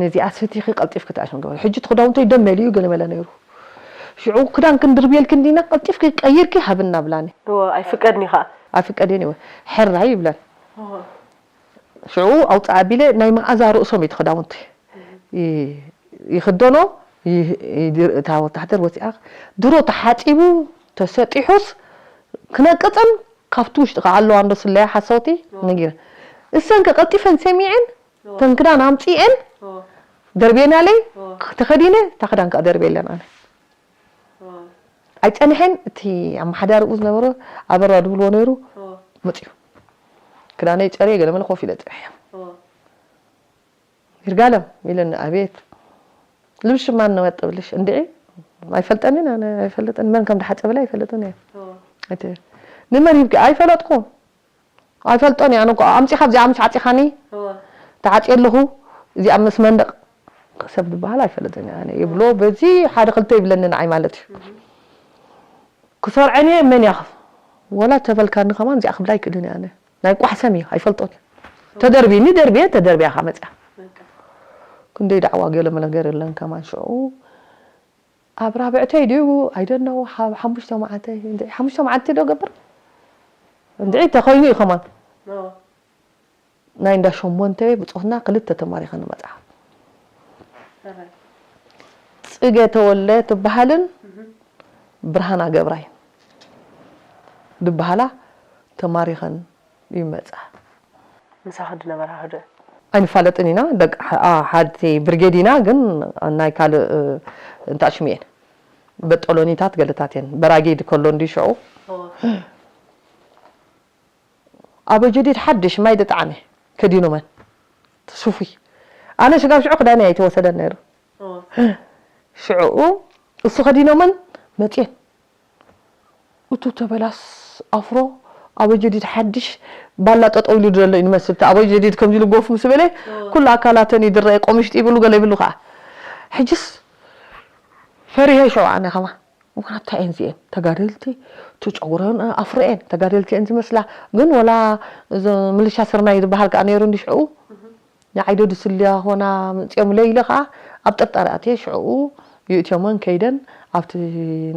ነዚኣ ስቲኺ ቀልጢፍኪ ትኣሽም ገበረ ሕጂ እቲ ክዳውንተይ ደም መሊኡ ገለ መለ ነይሩ ሽዑ ክዳን ክንድርብየልኪ እንዲና ቀልጢፍኪ ቀይርኪ ሃብና ብላኒ ኣይፍቀድኒ ከዓ ኣይፍቀድን እወ ሕራይ ይብለን ሽዑ ኣውፅኣ ኣቢለ ናይ መዓዛ ርእሶም እዩ ክዳውንቲ ይኽደኖ እታ ወታደር ወፂኣ ድሮ ተሓፂቡ ተሰጢሑስ ክነቅፅን ካብቲ ውሽጢ ከዓ ኣለዋ እንዶ ስለያ ሓሰውቲ ነጊረ እሰን ከቀልጢፈን ሰሚዐን ተን ክዳን ኣምፂኤን ደርቤናለይ ተኸዲነ እታ ክዳን ከዓ ደርቤለን ኣነ ኣይፀንሐን እቲ ኣመሓዳሪኡ ዝነበረ ኣበራ ድብልዎ ነይሩ መፅዩ ክዳነይ ፀርየ ገለመለ ኮፍ ኢለ ፅንሐ ይርጋለም ኢለኒ ኣቤት ልብሽ ማን ነው ያጠብልሽ እንድዒ ኣይፈልጠንን ኣነ ኣይፈልጥን መን ከም ድሓፀብላ ኣይፈልጥን እየ ኣይተ- ንመን ሂብኪ ኣይፈለጥኩ ኣይፈልጦን እየ ኣነ እኮ ኣምፂኻ እዚኣ ምስ ዓፂኻኒ ተዓፅየ ኣለኹ እዚኣ ምስ መንደቕ ሰብ ዝበሃል ኣይፈልጥን እየ ኣነ ይብሎ በዚ ሓደ ክልተ ይብለኒ ንዓይ ማለት እዩ ክሰርዐን እየ መን እያ ወላ ተበልካኒ ከማን እዚኣ ክብላ ኣይክእልን እየ ኣነ ናይ ቋሕሰም እዩ ኣይፈልጦን እዩ ተደርቢኒ ደርቢየ ተደርቢያ ካመፅያ ክንደይ ዳዕዋ ገለ መለገር የለን ከማን ሽዑ ኣብ ራብዕተይ ድዩ ኣይደነው ሓሙሽተ መዓልተይ ሓሙሽተ መዓልቲ ዶ ገብር እንድዒ ተኸይኑ እዩ ከማን ናይ እንዳ ሸሞንተ ብፆትና ክልተ ተማሪኸ ንመፅዓ ፅገ ተወለ ትበሃልን ብርሃና ገብራይ ዝበሃላ ተማሪኸን ይመፃ ምሳኺ ድነበራ ህደ ኣይንፋለጥን ኢና። ደቂ ሓ- ሓንቲ ብርጌድ ኢና፣ ግን ናይ ካልእ እንታ ሽም እየን። በጦሎኒታት ገለታት እየን። በራጌድ ከሎ እንዲ ሽዑ ኣበ ጀዲድ ሓድሽ ማይ ደጣዕመ ከዲኖመን ሱፉይ። ኣነ ሽጋብ ሽዑ ክዳነይ ኣይተወሰደን ነይሩ። ሽዑ እሱ ከዲኖመን መፅየን። እቱ ተበላስ ኣፍሮ ኣበ ጀዲድ ሓድሽ ባላ ጠጠው ኢሉ ዘሎ እዩ ንመስል። ኣበ ጀዲድ ከምዚ ኢሉ ጎፍ ምስ በለ ኩሉ ኣካላተን ይድረየ። ቆምሽ ይብሉ ገለ ይብሉ ከዓ። ሕጅስ ፈሪሀ ሽዑ ኣነ ከማ። ምክንያቱ እንታይ እየን እዚኤን ተጋደልቲ? እቲ ጨጉረን ኣፍሮ እየን ተጋደልቲ እየን ዝመስላ። ግን ወላ እዚ ምልሻ ስርናይ ዝበሃል ከዓ ነይሩ እንዲ ሽዑ ንዓይዶ ድስልያ ኾና ምፅኦም ለይለ ከዓ ኣብ ጠርጣሪ ኣትየ ሽዕኡ ይእትዮመን ከይደን ኣብቲ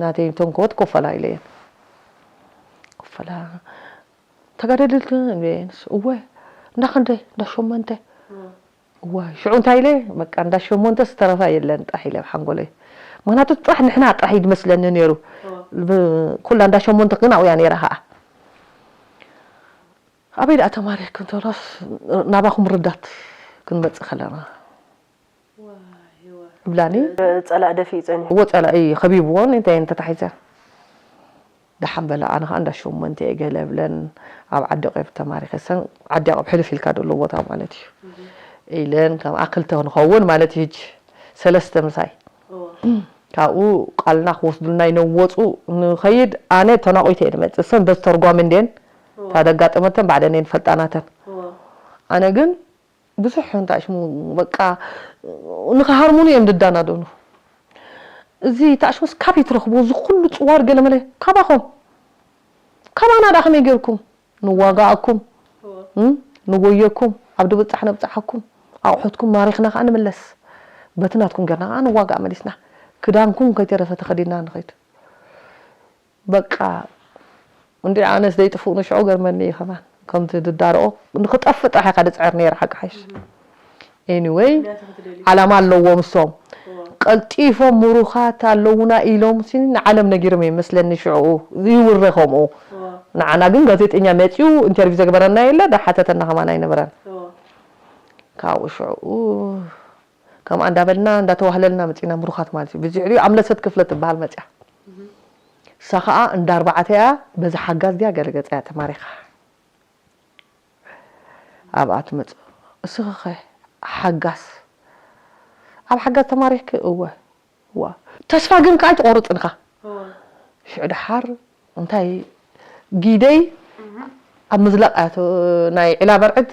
ናተይ ተንኮት ኮፈላ ኢለየን። ኮፈላ ተጋደልቲ እንበየንስ እወ እንዳ ክንደይ እንዳ ሸሞንተ እወ ሽዑ እንታይ ኢለ በቃ እንዳ ሸሞንተ ዝተረፋ የለን ጥራሕ ኢለ ኣብ ሓንጎለይ። ምክንያቱ ጥራሕ ንሕና ጥራሕ እዩ ዝመስለኒ ነይሩ። ኩላ እንዳ ሸሞንተ ግን ኣብኡ እያ ነይራ ከዓ። ኣበይ ደኣ ተማሪኽክን ተብላስ ናባኹም ርዳት ክንመጽእ ከለና እብላኒ። ጸላእ ደፊኡ ጸኒሑ። እዎ ጸላኢ ከቢብዎን እንታይ እንተታሒዘ ደሓን በላ ኣነ ከዓ እንዳ ሸሞንተ እየ ገለ ብለን ኣብ ዓዲ ቆብ ተማሪኸ ሰን ዓዲ ቆብ ሕልፍ ኢልካ ደሎ ቦታ ማለት እዩ ኢለን ከም ኣክልተ ንኸውን ማለት እዩ ሕጂ ሰለስተ ምሳይ ካብኡ ቃልና ክወስዱልና ይነወፁ ንኸይድ ኣነ ተናቑተ እየ ንመፅእ ሰን በዚ ተርጓሚ እንድየን እታ ደጋጠመተን ባዕለን እየን ፈልጣናተን ኣነ ግን ብዙሕ እንታይ ሽሙ በቃ ንኽሃርሙኒ እዮም ዝዳናደኑ እዚ ታሽሙስ ካብ ይትረኽቦ እዚ ኩሉ ፅዋር ገለመለ ካባኹም ካባና ዳ ከመይ ገይርኩም ንዋጋኣኩም ንጎየኩም ኣብ ድብፃሕ ነብፃሓኩም ኣቑሑትኩም ማሪኽና ከዓ ንምለስ በቲ ናትኩም ገርና ከዓ ንዋጋእ መሊስና ክዳንኩም ከይተረፈ ተኸዲና ንኸይድ በቃ እንዲ ኣነስ ዘይጥፉእ ንሽዑ ገርመኒ እዩ ከማን ከምቲ ድዳርኦ ንክጠፍእ ጥራሕ ኢካ ድፅዕር ነይረ ሓቂ ሓይሽ anyway ዓላማ ኣለዎም እሶም ቀልጢፎም ምሩኻት ኣለውና ኢሎም ሲ ንዓለም ነጊሮም እዮም መስለኒ ሽዑ ይውረ ከምኡ ንዓና ግን ጋዜጠኛ መፅዩ ኢንተርቪው ዘግበረና የለ ዳሓተተና ከማን ኣይነበረን ካብኡ ሽዑ ከምኣ እንዳበልና እንዳተዋህለልና መፂና ምሩኻት ማለት እዩ ብዚሕሪኡ ኣምለሰት ክፍለ ትበሃል መፅያ እሳ ከዓ እንዳ ኣርባዕተ እያ በዚ ሓጋዝ ድያ ገለ ገፃ እያ ተማሪኻ ኣብኣ ትመፅእ እስኺ ኸ ሓጋዝ ኣብ ሓጋዝ ተማሪኽኪ እወ ዋ ተስፋ ግን ከዓ ኣይትቆርፅን ኢኻ ሽዑ ድሓር እንታይ ጊደይ ኣብ ምዝላቕ እያ ናይ ዒላ በርዕድ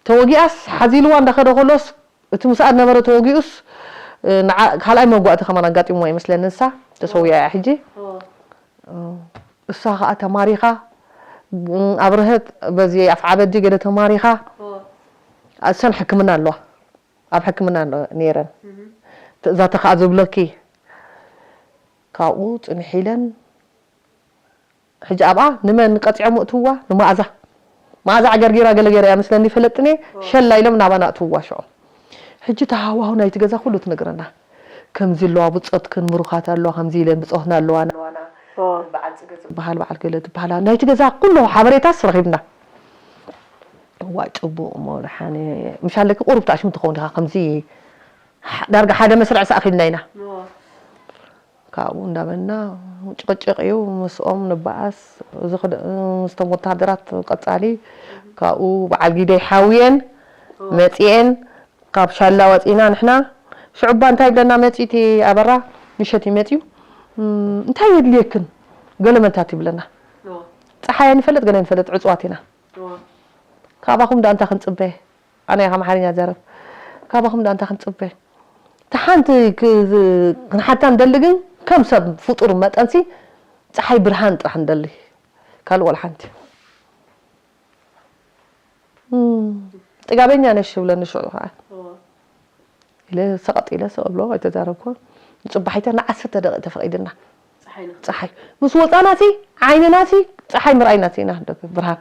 ተወጊኣስ ሓዚልዋ እንዳኸደ ከሎስ እቲ ምስኣ ዝነበረ ተወጊኡስ ካልኣይ መጓእቲ ከማን ኣጋጢምዋ ይመስለኒ ንሳ ተሰዊኣ እያ ሕጂ እሳ ከዓ ተማሪኻ ኣብርሀት በዚ ኣፍዓበዲ ገለ ተማሪኻ እሰን ሕክምና ኣለዋ ኣብ ሕክምና ነይረን እዛ ተኸኣ ዝብለኪ ካብኡ ፅንሕ ኢለን ሕጂ ኣብኣ ንመን ቀፂዖም እእትውዋ ንመኣዛ መኣዛ ዓገርጊራ ገለገለ እያ መስለኒ ፈለጥኒ ሸላ ኢሎም ናባና እእትውዋ ሽዑ ሕጂ ተሃዋሁ ናይቲ ገዛ ኩሉ ትነግረና ከምዚ ኣለዋ ብፆትክን ምሩኻት ኣለዋ ከምዚ ኢለን ብፆትና ኣለዋ በዓል ፅገ ዝበሃል በዓል ገለ ዝበሃላ ናይቲ ገዛ ኩሉ ሓበሬታስ ረኺብና እዋይ ፅቡቕ እሞ ደሓነ ምሻለኪ ቁሩብ ተኣሽሙ ትኸውን ዲኻ ከምዚ ዳርጋ ሓደ መስርዕ ሰኣኺልና ኢና ካብኡ እንዳበልና ጭቕጭቕ እዩ ምስኦም ንበኣስ ምስቶም ወተሃደራት ቀፃሊ ካብኡ በዓል ጊደይ ሓውየን መፂኤን ካብ ሻላ ወፂና ንሕና ሽዑባ እንታይ ይብለና መፂ እቲ ኣበራ ምሸት እዩ መፂኡ እንታይ የድልየክን ገለ መንታት ይብለና ፀሓይ ኣይንፈልጥ ገለ ንፈልጥ ዕፅዋት ኢና ካባኹም ዳ እንታይ ክንፅበ ኣነ ከም ሓርኛ ዘረብ ካባኹም ዳ እንታይ ክንፅበ ተሓንቲ ክንሓታ ንደሊ ግን ከም ሰብ ፍጡር መጠንሲ ፀሓይ ብርሃን ጥራሕ ንደሊ ካልእ ወላ ሓንቲ ጥጋበኛ ነሽ ይብለኒ ሽዑ ከዓ ኢለ ሰቐጥ ኢለ ሰቕ ብሎ ኣይተዛረብኩን ንፅባሒተ ንዓሰርተ ደቂቕ ተፈቒድና ፀሓይ ምስ ወፃናሲ ዓይንናሲ ፀሓይ ምርኣይናሲ ኢና ብርሃን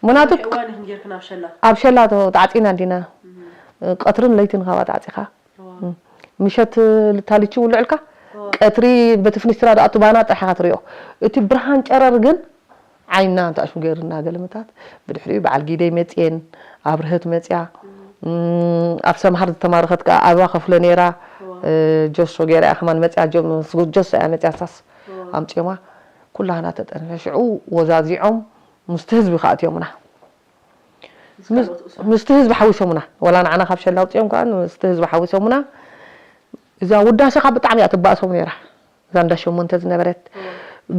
ምናቱ ኣብ ሸላ ተዓፂና እንዲና ቀትርን ለይትን ካባ ተዓፂኻ ምሸት ልታልችው ልዕልካ ቀትሪ በቲ ፍኒስትራ ደኣ ትባና ጥራሕ ኢኻ ትሪኦ እቲ ብርሃን ጨረር ግን ዓይንና እንተኣሽሙ ገይሩና ገለመታት። ብድሕሪኡ በዓል ጊደይ መፅየን ኣብርሀት መፅያ። እም፣ ኣብ ሰምሃር ዝተማረኸት ከዓ ኣበባ ከፍለ ነይራ። እ፣ ጆሶ ገይራ እያ ከማን መፅያ። ጆ-፣ ምስ ጆሶ እያ መፅያ ሳስ ኣምፅዮማ። ኩላህና ተጠንፈ ሽዑ ወዛዚዖም ምስቲ ህዝቢ ከዓ ኣትዮምና። ምስቲ ህዝቢ ሓዊሶምና። ወላ ንዓና ካብ ሸላ ኣውፅኦም ከዓ ምስቲ ህዝቢ ሓዊሶምና። እዛ ውዳሴ ካብ ብጣዕሚ እያ ትባእሶም ነይራ። እዛ እንዳ ሸሞንተ ዝነበረት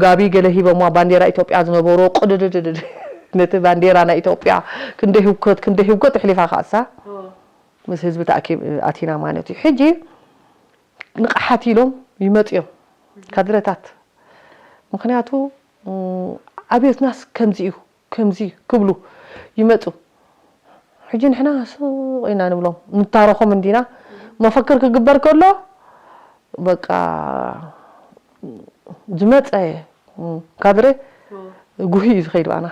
ጋቢ ገለ ሂበምዋ፣ ባንዴራ ኢትዮጵያ ዝነበሮ ቅድድድድ ነቲ ባንዴራ ናይ ኢትዮጵያ ክንደይ ህውከት ክንደይ ህውከት ኣሕሊፋ ከኣሳ ምስ ህዝቢ ተኣኪብ ኣቲና ማለት እዩ። ሕጂ ንቕሓት ኢሎም ይመፅዮም ካድረታት። ምኽንያቱ ኣብዮትናስ ከምዚ እዩ ከምዚ ክብሉ ይመፁ። ሕጂ ንሕና ስቕ ኢና ንብሎም፣ ንታረኾም እንዲና። መፈክር ክግበር ከሎ በቃ ዝመፀ ካድረ ጉሂ እዩ ዝኸይድ ባና።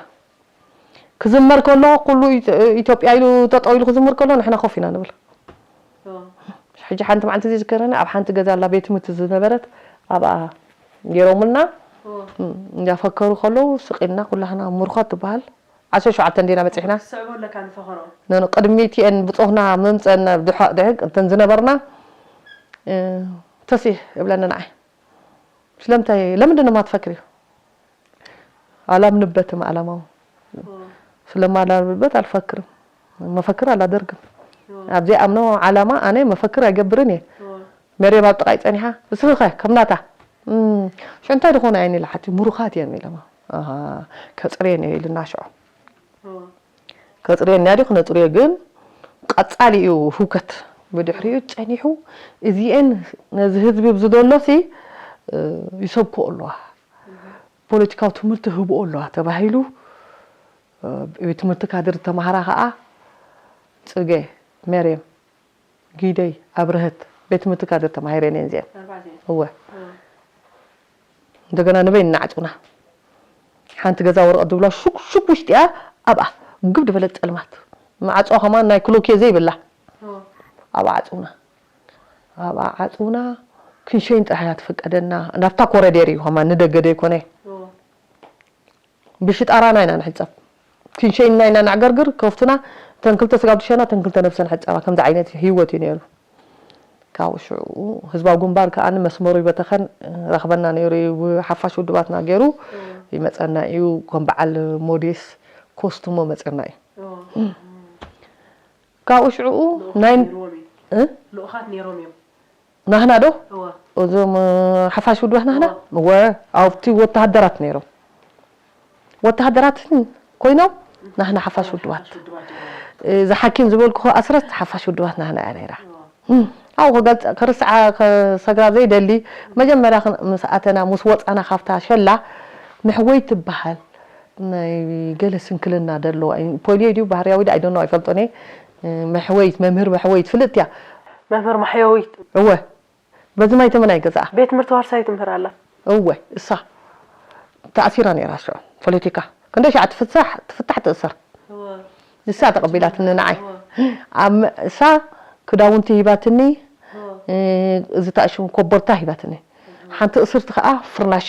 ክዝመር ከሎ ኩሉ ኢትዮ- ኢትዮጵያ ኢሉ ጠጠው ኢሉ ክዝምር ከሎ ንሕና ኮፍ ኢና ንብል። ሕጂ ሓንቲ መዓልቲ ዝዝከረኒ ኣብ ሓንቲ ገዛ ኣላ ቤት ትምህርቲ ዝነበረት ኣብኣ ገይሮምልና እንዳፈከሩ ከለዉ ስቕ ኢልና ኩላህና ምሩኻት ትበሃል ዓሰርተ ሸውዓተ እንዲና በፂሕና። ትስዕቦ ኣለካ ንፈኸሮ። ኖ፣ ኖ፣ ቅድሚ እቲኤን ብፆትና ምምፀን ድሓ- ድሕቅ እንተን ዝነበርና እ፣ ተሲ እብለኒ ንዓይ ስለምንታይ ለምንድን ነው የማትፈክሪው? አላምንበትም ዓላማው ስለማላምንበት አልፈክርም። መፈክር አላደርግም። አብዚ አምኖ ዓላማ አነ መፈክር አይገብርን እየ። መርየም ኣብ ጥቓይ ጸኒሓ እስኺ ኸ ከም ናታ እም፣ ሽዑ እንታይ ዝኾነ ኣይኒ ኢላ ሓቲ ምሩኻት እዮም ኢለማ። ኣሃ፣ ከጽርየን እየ ኢልና ሽዑ። ከጽርየን እያ ድዩ ክነጽርዮ ግን ቀጻሊ እዩ ህውከት። ብድሕሪኡ ጸኒሑ እዚኤን ነዚ ህዝቢ ኣብዚ ዘሎሲ እ፣ ይሰብክኦ ኣለዋ። ፖለቲካዊ ትምህርቲ ህብኦ ኣለዋ ተባሂሉ እ፣ ቤት ትምህርቲ ካድር ተማሃራ ከዓ ጽገ፣ መርየም፣ ጊደይ፣ ኣብርሀት ቤት ትምህርቲ ካድር ተማሂረን እየን እዚአን። ኣርባዕተ እየን። እወ። እወ። እንደገና ንበይ እናዓጹና ሓንቲ ገዛ ወረቐት ዝብላ ሹክ ሹክ ውሽጢያ ኣብኣ ግብ ዝበለት ጸልማት ማዕጾ ከማን ናይ ክሎኬ ዘይብላ እወ። ኣብኣ ዓጹና ኣብኣ ዓጹና ክንሸይን ጥራሕ እያ ትፍቀደና ናብታ ኮረዴር እዩ ከማን ንደገ ዘይኮነ እወ። ብሽጣራና ኢና ንሕጸብ። ክንሸይንና ኢና ነዕገርግር፣ ከፍቱና፣ እተን ክልተ ስጋብ ትሸና፣ እተን ክልተ ነብሰን ሕጸባ። ከምዚ ዓይነት ህይወት እዩ ነይሩ። ካብኡ ሽዑ ህዝባዊ ግንባር ከኣ መስመሩ ይበተኸን ረኽበና ነይሩ እዩ። ሓፋሽ ውድባትና ገይሩ ይመጸና እዩ። ከም በዓል ሞዴስ ኮስቱሞ መጸና እዩ። ካብኡ ሽዑ ናይ ልኡኻት ነይሮም እዮም። እ? ልኡኻት ነይሮም እዮም። ናህና ዶ? እወ። እዞም ሓፋሽ ውድባት ናህና? እወ። እወ፣ ኣብቲ ወተሃደራት ነይሮም። ወተሃደራት ኮይኖም ናህና ሓፋሽ ውድባት። እዛ ሓኪም ዝበልኩ ኣስረት ሓፋሽ ውድባት ናህና እያ ነይራ። እም፣ ኣብኡ ክገልጽ ክርስዓ ክሰግራ ዘይደሊ መጀመርያ ክን- ምስ ኣተና ምስ ወጻና ካብታ ሸላ መሕወይ ትበሃል ናይ ገለ ስንክልና ደለዋ እዩ። ፖልዮ ድዩ ባህርያዊ ዶ ኣይደኖ ኣይፈልጦን እየ። መሕወይት መምህር መሕወይት ፍልጥቲ እያ። መምህር ማሕየዊት እወ በዚ ማይ ተመን ኣይገዝኣ። ቤት ትምህርቲ ዋርሳይ ትምህር ኣላ። እወ እሳ ተኣሲራ ነይራ ሽዑ ፖለቲካ ክንደይ ሸዓ ትፍታሕ ትፍታሕ ትእሰር። እወ። ንሳ ተቐቢላትኒ ንዓይ እወ። ኣብ መ- እሳ ክዳውንቲ ሂባትኒ እወ። እ፣ እዚ ታእሽም ኮቦርታ ሂባትኒ ሓንቲ እስርቲ ከዓ ፍርናሽ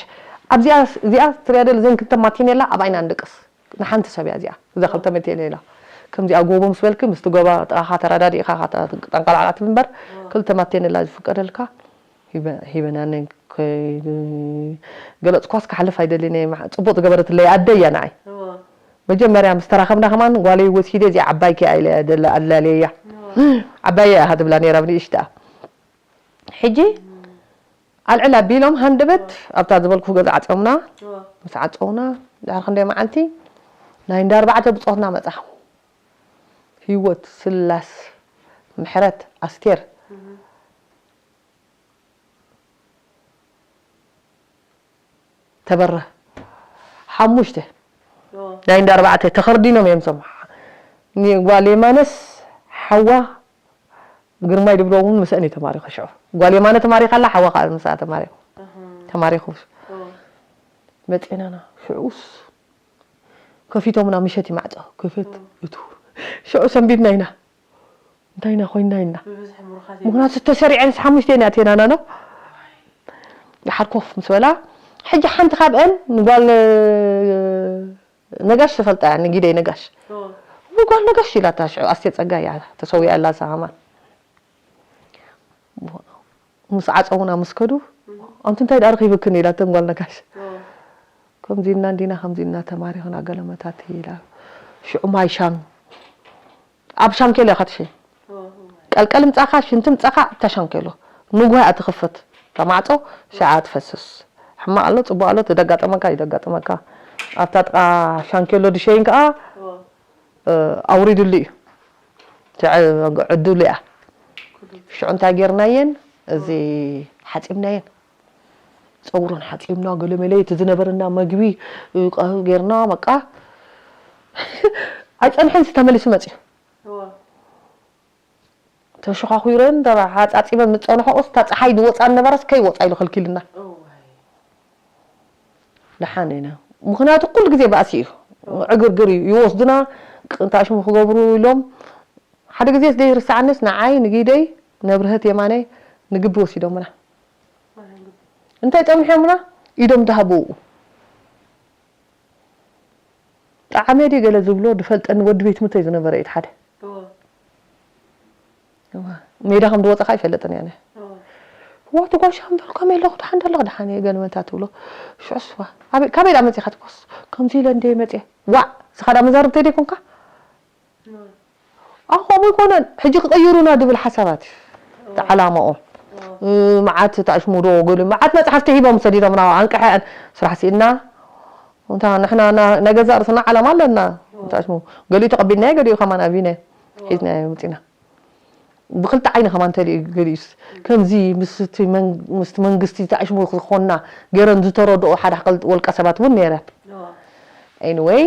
ኣብዚኣ እዚኣ ትሪያ ደለ ዘን ክልተ ማቲኔላ ኣብ ዓይና ንደቅስ ንሓንቲ ሰብ እያ እዚኣ እዛ ክልተ መቴል ኢላ ከምዚኣ ጎቦ ምስ በልኪ ምስቲ ጎባ ጥራኻ ተረዳዲእኻ ጠንቀላዕላ ትብል እምበር ክልተ ማቴል ኢላ ዝፍቀደልካ ሂበ- ሂበናኒ ከይገለፅኳስ ክሓልፍ ኣይደልን እየ መሓ- ፅቡቅ ዝገበረትለይ ኣደይ እያ ንዓይ እወ። መጀመርያ ምስ ተራኸብና ከማን ጓለይ ወሲደ እዚኣ ዓባይኪ እያ ኢለ ደለ ኣላልየያ እወ። ዓባይ እያ ኢኻ ትብላ ነይራ ብንእሽትኣ ሕጂ ኣልዕል ኣቢሎም ሃንደበት ኣብታ ዝበልኩ ገዛ ዓፅዮምና እወ። ምስ ዓፀውና ድሕሪ ክንደይ መዓልቲ ናይ እንዳ ኣርባዕተ ብፆትና መፃ ህይወት ስላስ ምሕረት ኣስቴር ተበረ ሓሙሽተ ናይ እንዳ ኣርባዕተ ተኸርዲኖም እዮም ሶም ጓል የማነስ ሓዋ ግርማይ ድብሎ እውን ምስአን እዩ ተማሪኹ ሽዑ ጓል የማነ ተማሪኻ ኣላ ሓዋ ከዓ ምስኣ ተማሪኹ ተማሪኹ መፂናና ሽዑስ ከፊቶምና ምሸት ይማዕፆ ክፍት እቱ ሽዑ ሰንቢድና ኢና እንታይ ኢና ኮይንና ኢልና ምክንያቱ ተሰሪዐን ሓሙሽተ ኢና ኣቴናና ዶ ድሓር ኮፍ ምስ በላ ሕጂ ሓንቲ ካብአን ንጓል ነጋሽ ትፈልጣ እያ፣ ንጊደይ ነጋሽ። ጓል ነጋሽ ኢላታ ሽዑ ኣስቴ ጸጋይ እያ ተሰዊኣ ኣላ ሳማ። ምስ ዓጸውና ምስ ከዱ፣ ኣንቲ እንታይ ደኣ ረኺብክን ኢላተን ጓል ነጋሽ። ከምዚ ኢልና እንዲና ከምዚ ኢልና ተማሪኽና ገለመታት ኢላ። ሽዑ ማይ ሻን ኣብ ሻንኬሎ ኢኻ ትሸይን። ቀልቀል ምጻኻ ሽንቲ ምጻኻ ኣብታ ሻንኬሎ ንጉሆ እያ ትኽፈት። እታ ማዕጾ ሸዓ ትፈስስ። ሕማቕ ኣሎ ጽቡቕ ኣሎ፣ እቲ ደጋጠመካ እዩ ደጋጠመካ። ኣብታ ጥቓ ሻንኬሎ ድሸይን ከኣ ኣውሪድሉ እዩ። ዕድሉ እያ። ሽዑ እንታይ ጌርናየን? እዚ ሓጺብናየን፣ ጸጉረን ሓጺብና፣ ገለመለ፣ እቲ ዝነበረና መግቢ ጌርና። በቃ ኣይጸንሐን፣ ተመሊሱ መጽዩ። ተሸኻኺረን ተሓጻጺበን ምስ ጸንሖ፣ እታ ጸሓይ ዝወጻ ነበረስ ከይወጻ ኢሉ ከልኪልና። ደሓን ኢና። ምኽንያቱ ኩሉ ግዜ ባእሲ እዩ። ዕግርግር እዩ። ይወስዱና፣ ቅ-፣ እንታይ ሽሙ ክገብሩ ኢሎም። ሓደ ግዜ ዘይርስዓንስ ንዓይ፣ ንጊደይ፣ ነብርሀት የማነይ ንግቢ ወሲዶምና። እንታይ ጸኒሖምና? ኢዶም ተሃብኡ። ጣዕመ ድዩ ገለ ዝብሎ ድፈልጠኒ ወዲ ቤት ምተይ ዝነበረ እዩ ሓደ። ሜዳ ከም ዝወፀኻ ኣይፈልጥን እያ። ዋ፣ እቲ ጓሻ እምበር ከመይ ኣለኹ፣ ደሓን ዶ ኣለኹ፣ ደሓን እየ፣ ገለ መታ ትብሎ። ሽዑስ ዋ፣ ኣበይ፣ ካበይ ደኣ መፂኻ ትኮስ? ከምዚ ኢለ እንደ መፅየ። ዋዕ፣ ንስኻ ደኣ መዛርብተይ ደይኮንካ? ኣዎ፣ ከምኡ ኣይኮነን። ሕጂ ክቕይሩና ድብል ሓሳባት እዩ እቲ ዓላማኦም። እ፣ መዓት ተኣሽሙ ዶ ገሉ፣ መዓት መጽሓፍቲ ሂቦም ሰዲዶምና፣ ኣንቅሐን ስራሕ ስኢንና። እንታ ንሕና ና-፣ ናይ ገዛእ ርእስና ዓላማ ኣለና። ተኣሽሙ ገሊኡ ተቐቢልናዮ፣ ገሊኡ ከማን ኣቢናዮ ሒዝናዮ መጺና። ብኽልተ ዓይኒ ከማን ተሪኡ ገሊኡስ። ከምዚ ምስቲ መን-፣ ምስቲ መንግስቲ ተኣሽሙ ዝኾንና ገይረን ዝተረድኦ ሓደ ክልተ ወልቀ ሰባት እውን ነይረን። ኤኒወይ፣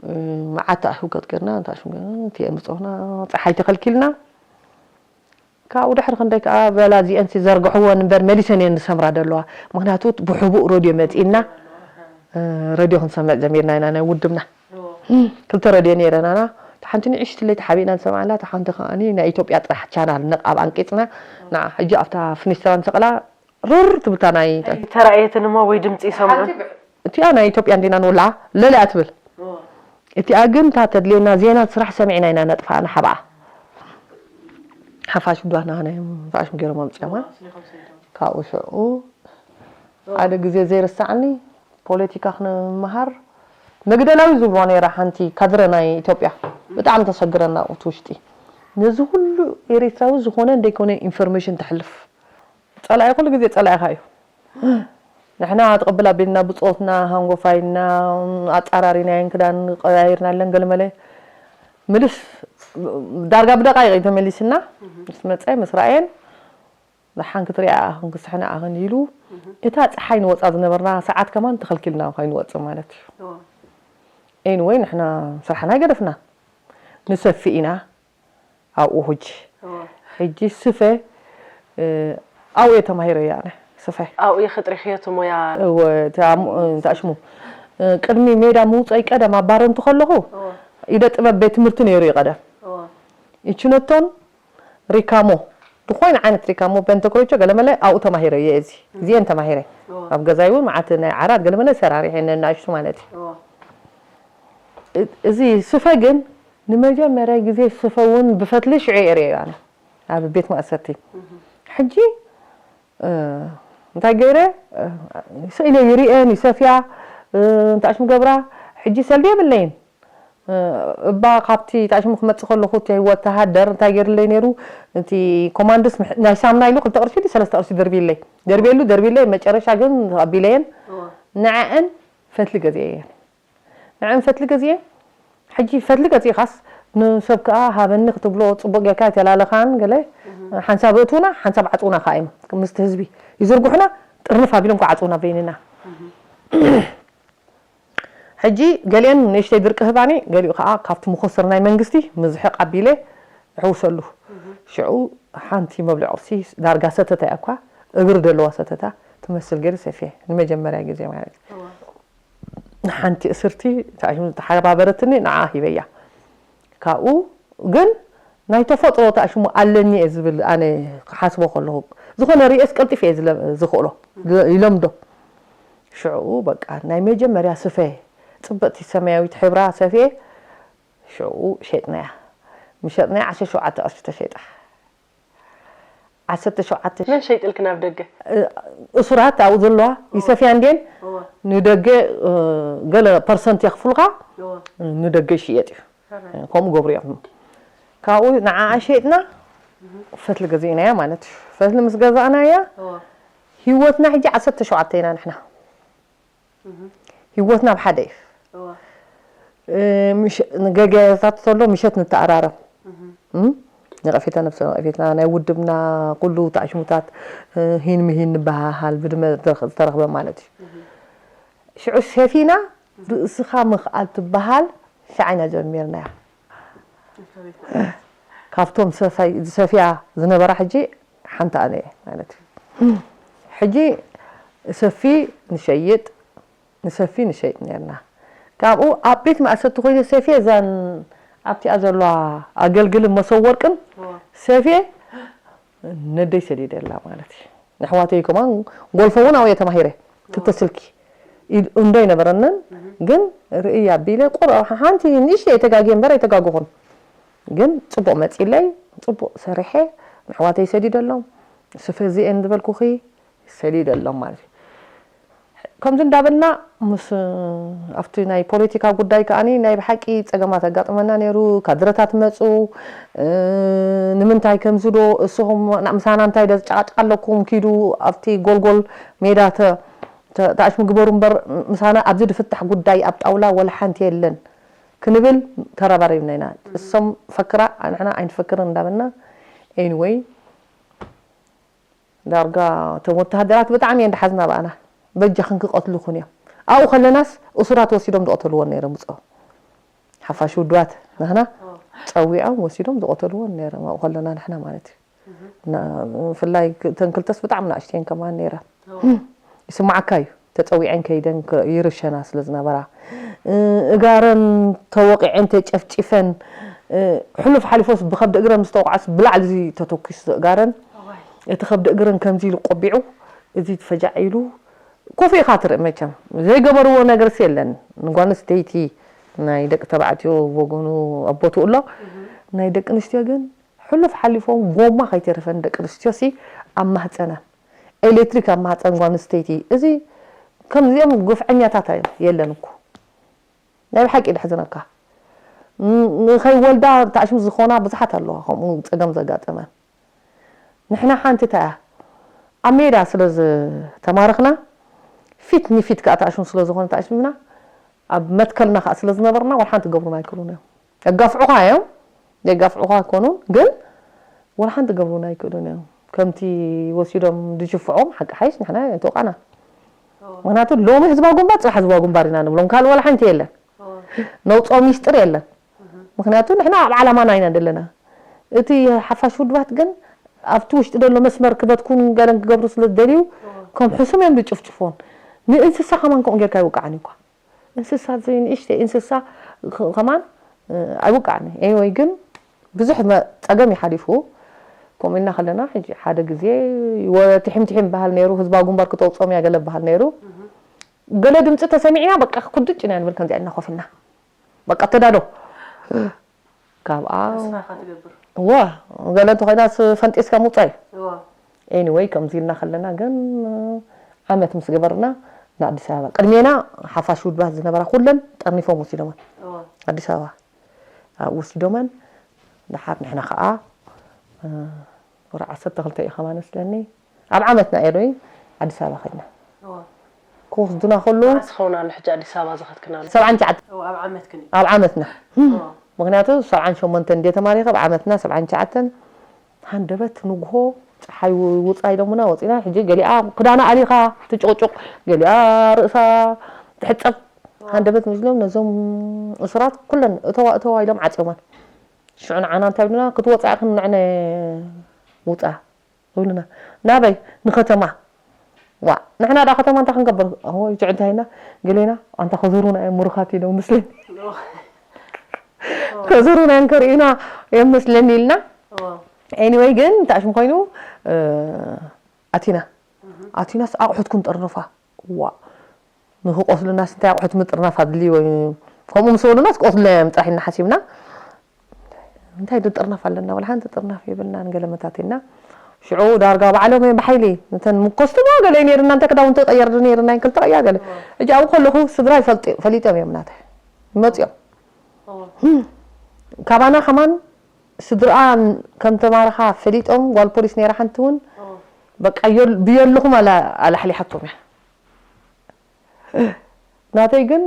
እ፣ መዓት ተኣሽሙ ገርና፣ ተኣሽሙ ገርና፣ እቲ የምጽኡና፣ ጸሓይ ተኸልኪልና። ካብኡ ድሕሪ ክንደይ ከኣ በላ እዚአንሲ ዘርግሕወን እምበር መሊሰን እየን ዝሰምራ ዘለዋ። ምኽንያቱ ብሕቡእ ረድዮ መጺእና፣ እ፣ ረድዮ ክንሰምዕ ጀሚርና ኢና፣ ናይ ውድብና። ክልተ ረድዮ ነይረናና። እታ ሓንቲ ንእሽትለይ ተሓቢእና ንሰምዓላ፣ እታ ሓንቲ ከኣኒ ናይ ኢትዮጵያ ጥራሕ ቻናል ነቕ ኣብ ኣንቂጽና፣ ንዓ ሕጂ ኣብታ ፍኒስትራ ንሰቕላ ርር ትብልታ ናይ ኣይተራእየትን እሞ ወይ ድምፂ ይሰምዑን። እቲኣ ናይ ኢትዮጵያ እንዲና ንውላ ለለ እያ ትብል። እቲኣ ግን እታ ተድልየና ዜና ስራሕ ሰሚዕና ኢና ነጥፋኣ ንሓብኣ። ሓፋሽ ጓና ናይ ፋሽም ገይሮም ኣምፅኦማ። ካብኡ ሽዑ ሓደ ግዜ ዘይርሳዕኒ ፖለቲካ ክንመሃር መግደላዊ ዝብልዋ ነይራ ሓንቲ ካድረ ናይ ኢትዮጵያ። ብጣዕሚ ተሰግረና ኣብቲ ውሽጢ። ነዚ ኩሉ ኤሪትራዊ ዝኾነ እንደይኮነ ኢንፎርሜሽን ተሕልፍ። ጸላኢ ኩሉ ግዜ ጸላኢኻ እዩ። ንሕና ትቕብል ኣቢልና ብጾትና፣ ሃንጎፋይና፣ ኣጻራሪናየን ክዳን ቀያይርናለን ገለመለ። ምልስ ዳርጋ ብደቃይቕ እዩ ተመሊስና። ምስ መጸ፣ ምስ ረኣየን፣ ደሓን ክትሪኣ ኣኽን ክስሕና ኣኽን ኢሉ፣ እታ ጸሓይ ንወጻ ዝነበርና ሰዓት ከማን ተኸልኪልና ከይንወጽእ ማለት እዩ። እዋ። ኤኒወይ፣ ንሕና ስራሕና ኣይገደፍና። ንሰፊ ኢና። ኣብኡ ሕጂ። እወ። ሕጂ ስፈ፣ እ፣ ኣብኡ እየ ተማሂረዮ ኣነ፣ ስፈ። ኣብኡ ኢኺ ጥሪኽዮ እቲ ሞያ? እወ፣ እቲ ኣም-፣ እ፣ እንታይ ሽሙ? እ፣ ቅድሚ ሜዳ ምውፀይ ቀደም ኣብ ባረንቱ ከለኹ፣ እወ። ኢደ ጥበብ ቤት ትምህርቲ ነይሩ እዩ ቀደም። እወ። ኢችኖቶን ሪካሞ፣ ዝኾነ ዓይነት ሪካሞ፣ ቤንተክሮቾ፣ ገለመለ ኣብኡ ተማሂረዮ እየ እዚ። እዚአን ተማሂረ። እወ። ኣብ ገዛይ እውን መዓት ናይ ዓራት ገለመለ ሰራሪሐ ነናእሽቱ ማለት እዩ። እወ። እ-፣ እዚ ስፈ ግን ንመጀመርያ ግዜ ስፈ እውን ብፈትሊ ሽዑ እየ ርእየዮ ኣነ ኣብ ቤት ማእሰርቲ። እህ። ሕጂ፣ እ፣ እንታይ ገይረ፣ እ፣ ስኢለ ይርእየን ይሰፍያ፣ እ፣ እንታይ ሽም ገብራ፣ ሕጂ ሰልዲ የብለይን። እ፣ እባ ካብቲ እንታይ ሽሙ ክመጽእ ከለኹ እቲ ወተሃደር እንታይ ገይርለይ ነይሩ፣ እቲ ኮማንዶስ ምሕ-፣ ናይ ሳምና ኢሉ ክልተ ቅርሺ ድዩ ሰለስተ ቅርሺ ደርብይለይ። ደርብየሉ፣ ደርብይለይ፣ መጨረሻ ግን ተቐቢለየን። እዋ። ንዐአን ፈትሊ ገዚአየን። ንዕን ፈትሊ ገዚኤ፣ ሕጂ ፈትሊ ገዚእኻስ ንሰብ ከኣ ሃበኒ ክትብሎ ጽቡቕ ጌርካ ኣይተላለኻን ገለ፣ እህ። ሓንሳብ እትውና፣ ሓንሳብ ዓጽውና ከኣ እዮም። ምስቲ ህዝቢ ይዝርግሑና፣ ጥርንፍ ኣቢሎም ክዓጽውና በይንና። እህ። ሕጂ ገሊአን ንእሽተይ ድርቂ ህባኒ፣ ገሊኡ ከኣ ካብቲ መኾስተር ናይ መንግስቲ ምዝሕቕ ኣቢለ እሕውሰሉ። እህ። ሽዑ ሓንቲ መብልዒ ቁርሲ ዳርጋ ሰተታ እያ እኳ፣ እግሪ ደለዋ ሰተታ ትመስል ገይሩ ሰፍየ፣ ንመጀመርያ ግዜ ማለት እዩ። እዋ። ንሓንቲ እስርቲ ተሓባበረትኒ፣ ንዓ ሂበያ። ካብኡ ግን ናይ ተፈጥሮ ተኣሽሙ ኣለኒ እየ ዝብል፣ ኣነ ክሓስቦ ከለኹ፣ ዝኾነ ርእየስ ቀልጢፍ እየ ዝለ-፣ ዝኽእሎ፣ ዝ-፣ ይለምዶ። ሽዑ በቃ ናይ መጀመርያ ስፈ ጽብቕቲ ሰማያዊት ሕብራ ሰፍየ ሽዑ ሸጥናያ። ምሸጥናያ ዓሰርተ ሸውዓተ ቅርሺ ተሸጣ። ዓሰርተ ሸውዓተ መን ሸይጥልክ ናብ ደገ? እሱራት ኣብኡ ዘለዋ ይሰፍያ እንድየን። ንደገ ገለ ፐርሰንት የኽፍሉኻ፣ ንደገ ይሽየጥ እዩ። ከምኡ ገብሩ እዮም። ካብኡ ንዓኣ ሸይጥና ፈትሊ ገዚእናያ ማለት እዩ። ፈትሊ ምስ ገዛእናያ ህይወትና ሕጂ ዓሰርተ ሸውዓተ ኢና ንሕና። ህይወትና ኣብ ሓደ እዩ። ገገያታት ተሎ ምሸት ንተኣራረም። ነቐፌታ፣ ነብሰ ነቐፌትና፣ ናይ ውድብና ኩሉ ተኣሽሙታት ሂን ምሂን ንበሃሃል ብድመ ዝተረኽበ ማለት እዩ። ሽዑ ሰፊና ርእስኻ ምኽኣል ትበሃል ሻዕ ኢና ጀሚርናያ። ካብቶም ዝሰፍያ ዝነበራ ሕጂ ሓንቲ ኣነ እየ ማለት እዩ። ሕጂ ሰፊ ንሸይጥ ንሰፊ ንሸይጥ ነርና። ካብኡ ኣብ ቤት ማእሰርቲ ኮይነ ሰፍየ እዛን ኣብቲኣ ዘለዋ ኣገልግልን መሰብ ወርቅን ሰፍየ ነደይ ሰዲደላ ማለት እዩ። ንኣሕዋተይ ከማን ጎልፎ እውን ኣብየ ተማሂረ። ክልተ ስልኪ እንዶ ኣይነበረንን፣ ግን ርእይ ኣቢለ ቁር ሓንቲ ንእሽተይ ኣይተጋግየ እምበር ኣይተጋገኹን። ግን ጽቡቕ መጺለይ፣ ጽቡቕ ሰሪሐ ንኣሕዋተይ ሰዲደሎም። ስፈ እዚኤን ዝበልኩኺ ሰዲደሎም ማለት እዩ። ከምዚ እንዳበልና ምስ ኣብቲ ናይ ፖለቲካ ጉዳይ ከኣኒ ናይ ብሓቂ ጸገማት ኣጋጥመና ነይሩ። ካድረታት መጹ። ንምንታይ ከምዚ ዶ እስኹም ምሳና እንታይ ዶ ጨቃጨቃ ኣለኩም? ኪዱ ኣብቲ ጎልጎል ሜዳ ተኣሽሙ ግበሩ እምበር ምሳና ኣብዚ ዝፍታሕ ጉዳይ ኣብ ጣውላ ወላ ሓንቲ የለን ክንብል ተረባሪብና ኢና። እሶም ፈክራ ንሕና ኣይንፈክርን እንዳበልና anyway ዳርጋ እቶም ወተሃደራት ብጣዕሚ እየን ድሓዝና ብኣና። በጃኽን ክቐትሉኽን እዮም። ኣብኡ ከለናስ እሱራት ወሲዶም ዝቐተልዎን ነይሮም ብጾ ሓፋሽ ውድባት ንሕና ጸዊዖም ወሲዶም ዝቐተልዎን ነይሮም ኣብኡ ከለና ንሕና ማለት እዩ። ብፍላይ እተን ክልተስ ብጣዕሚ ናእሽተየን ከማን ነይረን። ይስማዓካ እዩ። ተጸዊዐን ከይደን ይርሸና ስለ ዝነበራ እጋረን ተወቒዐን ተጨፍጪፈን ሕሉፍ ሓሊፎስ ብኸብዲ እግረን ምስ ተወቕዓስ ብላዕሊ እዚ ተተኪሱ እጋረን እቲ ከብዲ እግረን ከምዚ ኢሉ ቆቢዑ እዚ ፈጃዕ ኢሉ ኮፍ ኢኻ ትርኢ መቸም ዘይገበርዎ ነገርስ የለን። ንጓል ኣንስተይቲ ናይ ደቂ ተባዕትዮ ወገኑ ኣቦትኡ ኣሎ ናይ ደቂ ኣንስትዮ ግን ሕሉፍ ሓሊፎም ጎማ ከይተረፈን ደቂ ኣንስትዮ ሲ ኣብ ማህፀነን ኤሌክትሪክ ኣብ ማህፀን ጓል ኣንስተይቲ እዚ ከምዚኦም ግፍዐኛታት እዮም የለን እኮ ናይ ብሓቂ ደሕዝነካ ንኸይወልዳ ተኣሽሙ ዝኾና ብዙሓት ኣለዋ ከምኡ ፀገም ዘጋጠመን ንሕና ሓንቲ እንታይ እያ ኣብ ሜዳ ስለ ዝተማረኽና ፊት ንፊት ከዓ ተኣሽሙ ስለ ዝኾነ ተኣሽምና ኣብ መትከልና ከዓ ስለ ዝነበርና ወላ ሓንቲ ገብሩና ኣይክእሉን እዮም የጋፍዑኻ እዮም የጋፍዑኻ ኣይኮኑን ግን ወላ ሓንቲ ገብሩና ኣይክእሉን እዮም ከምቲ ወሲዶም ዝሽፍዖም ሓቂ ሓይሽ ንሕና ኣይተወቃና ምክንያቱ ሎሚ ህዝባዊ ግንባር ፅባሕ ህዝባዊ ግንባር ኢና ንብሎም ካልእ ወላ ሓንቲ የለን ነውፅኦ ሚስጥር የለን ምክንያቱ ንሕና ኣብ ዓላማና ኢና ዘለና እቲ ሓፋሽ ውድባት ግን ኣብቲ ውሽጢ ዘሎ መስመር ክበትኩን ገለን ክገብሩ ስለ ዝደልዩ ከም ሕሱም እዮም ዝጭፍጭፎን ንእንስሳ ከማን ከምኡ ጌርካ ይውቃዓን እኳ እንስሳ ዘይንእሽተይ እንስሳ ከማን ኣይውቃዕን anyway ግን ብዙሕ ጸገም ይሓሊፉ ከምኡ ኢልና ከለና ሕጂ ሓደ ግዜ ትሒም ትሒም በሃል ነይሩ ህዝባዊ ግንባር ክተውፅኦም እያ ገለ በሃል ነይሩ ገለ ድምፂ ተሰሚዕና በቃ ኩድጭ ኢና ንብል ከምዚኣ ኢልና ኮፍ ኢልና በቃ ተዳሎ ካብኣ እዋ ገለ እንተኮይናስ ፈንጢስካ ምውፃእ እዩ anyway ከምዚ ኢልና ከለና ግን ዓመት ምስ ገበርና ንኣዲስ ኣበባ ቅድሜና ሓፋሽ ውድባት ዝነበራ ኩለን ጠርኒፎም ወሲዶመን ኣዲስ ኣበባ ኣብኡ ወሲዶመን ድሓር ንሕና ከዓ ወረ ዓሰርተ ክልተ እዩ ከማ መስለኒ ኣብ ዓመትና እየ ዶይ ኣዲስ ኣበባ ከድና ክወስዱና ከለዉ ዝኸውን ኣሎ ሕጂ ኣዲስ ኣበባ ዝኸድክና ኣሎ ሰብዓን ትሽዓተ ኣብ ዓመትክን እዩ ኣብ ዓመትና ምክንያቱ ሰብዓን ሸሞንተን እንደ ተማሪኸ ኣብ ዓመትና ሰብዓን ትሽዓተን ሃንደበት ንግሆ ፀሓይ ውፃ ኢሎምና ወፂና ሕጂ ገሊኣ ክዳና ኣሊኻ ትጭቕጭቕ ገሊኣ ርእሳ ትሕፀብ ሃንደበት ምስሎም ነዞም እሱራት ኩለን እተዋ እተዋ ኢሎም ዓፅዮመን ሽዑ ንዓና እንታይ ብሉና ክትወፃ ኢኽን ንዕነ ውፃ ይብሉና ናበይ ንከተማ ዋ ንሕና ዳ ከተማ እንታይ ክንገብር ወይ ትዕድሃይና ገሌና ኣንታ ከዙሩና እዮም ምሩኻት ኢሎም ምስለኒ ከዙሩና እዮም ከርእዩና እዮም መስለኒ ኢልና anyway ግን እንታይ ሽም ኮይኑ ኣቲና ኣቲናስ ኣቑሑት ክንጥርንፋ ዋ ንክቆስሉናስ እንታይ ኣቑሑት ምጥርናፍ ኣድልዩ ወይ ከምኡ ምስ በሉናስ ክቆስሉና እዮም ጥራሕ ኢና ሓሲብና። እንታይ ድጥርናፍ ኣለና? ወላ ሓንቲ ጥርናፍ የብልናን። ገለ መታቲና ሽዑ ዳርጋ ባዕሎም እዮም ብሓይሊ። ነተን ምኮስትሞ ገለ ነይርና፣ እንተ ክዳውንቲ ቀየር ነይርና፣ ክልተ ቀያ ገለ። ሕጂ ኣብኡ ከለኹ ስድራ ይፈልጡ-፣ ፈሊጦም እዮም ናተ ይመፅኦም። ካባና ከማን ስድርኣ ከም ተማረኻ ፈሊጦም፣ ጓል ፖሊስ ነይራ ሓንቲ እውን። በቃ የል-፣ ብየለኹም ኣላ-፣ ኣላሕሊሓቶም እያ። ናተይ ግን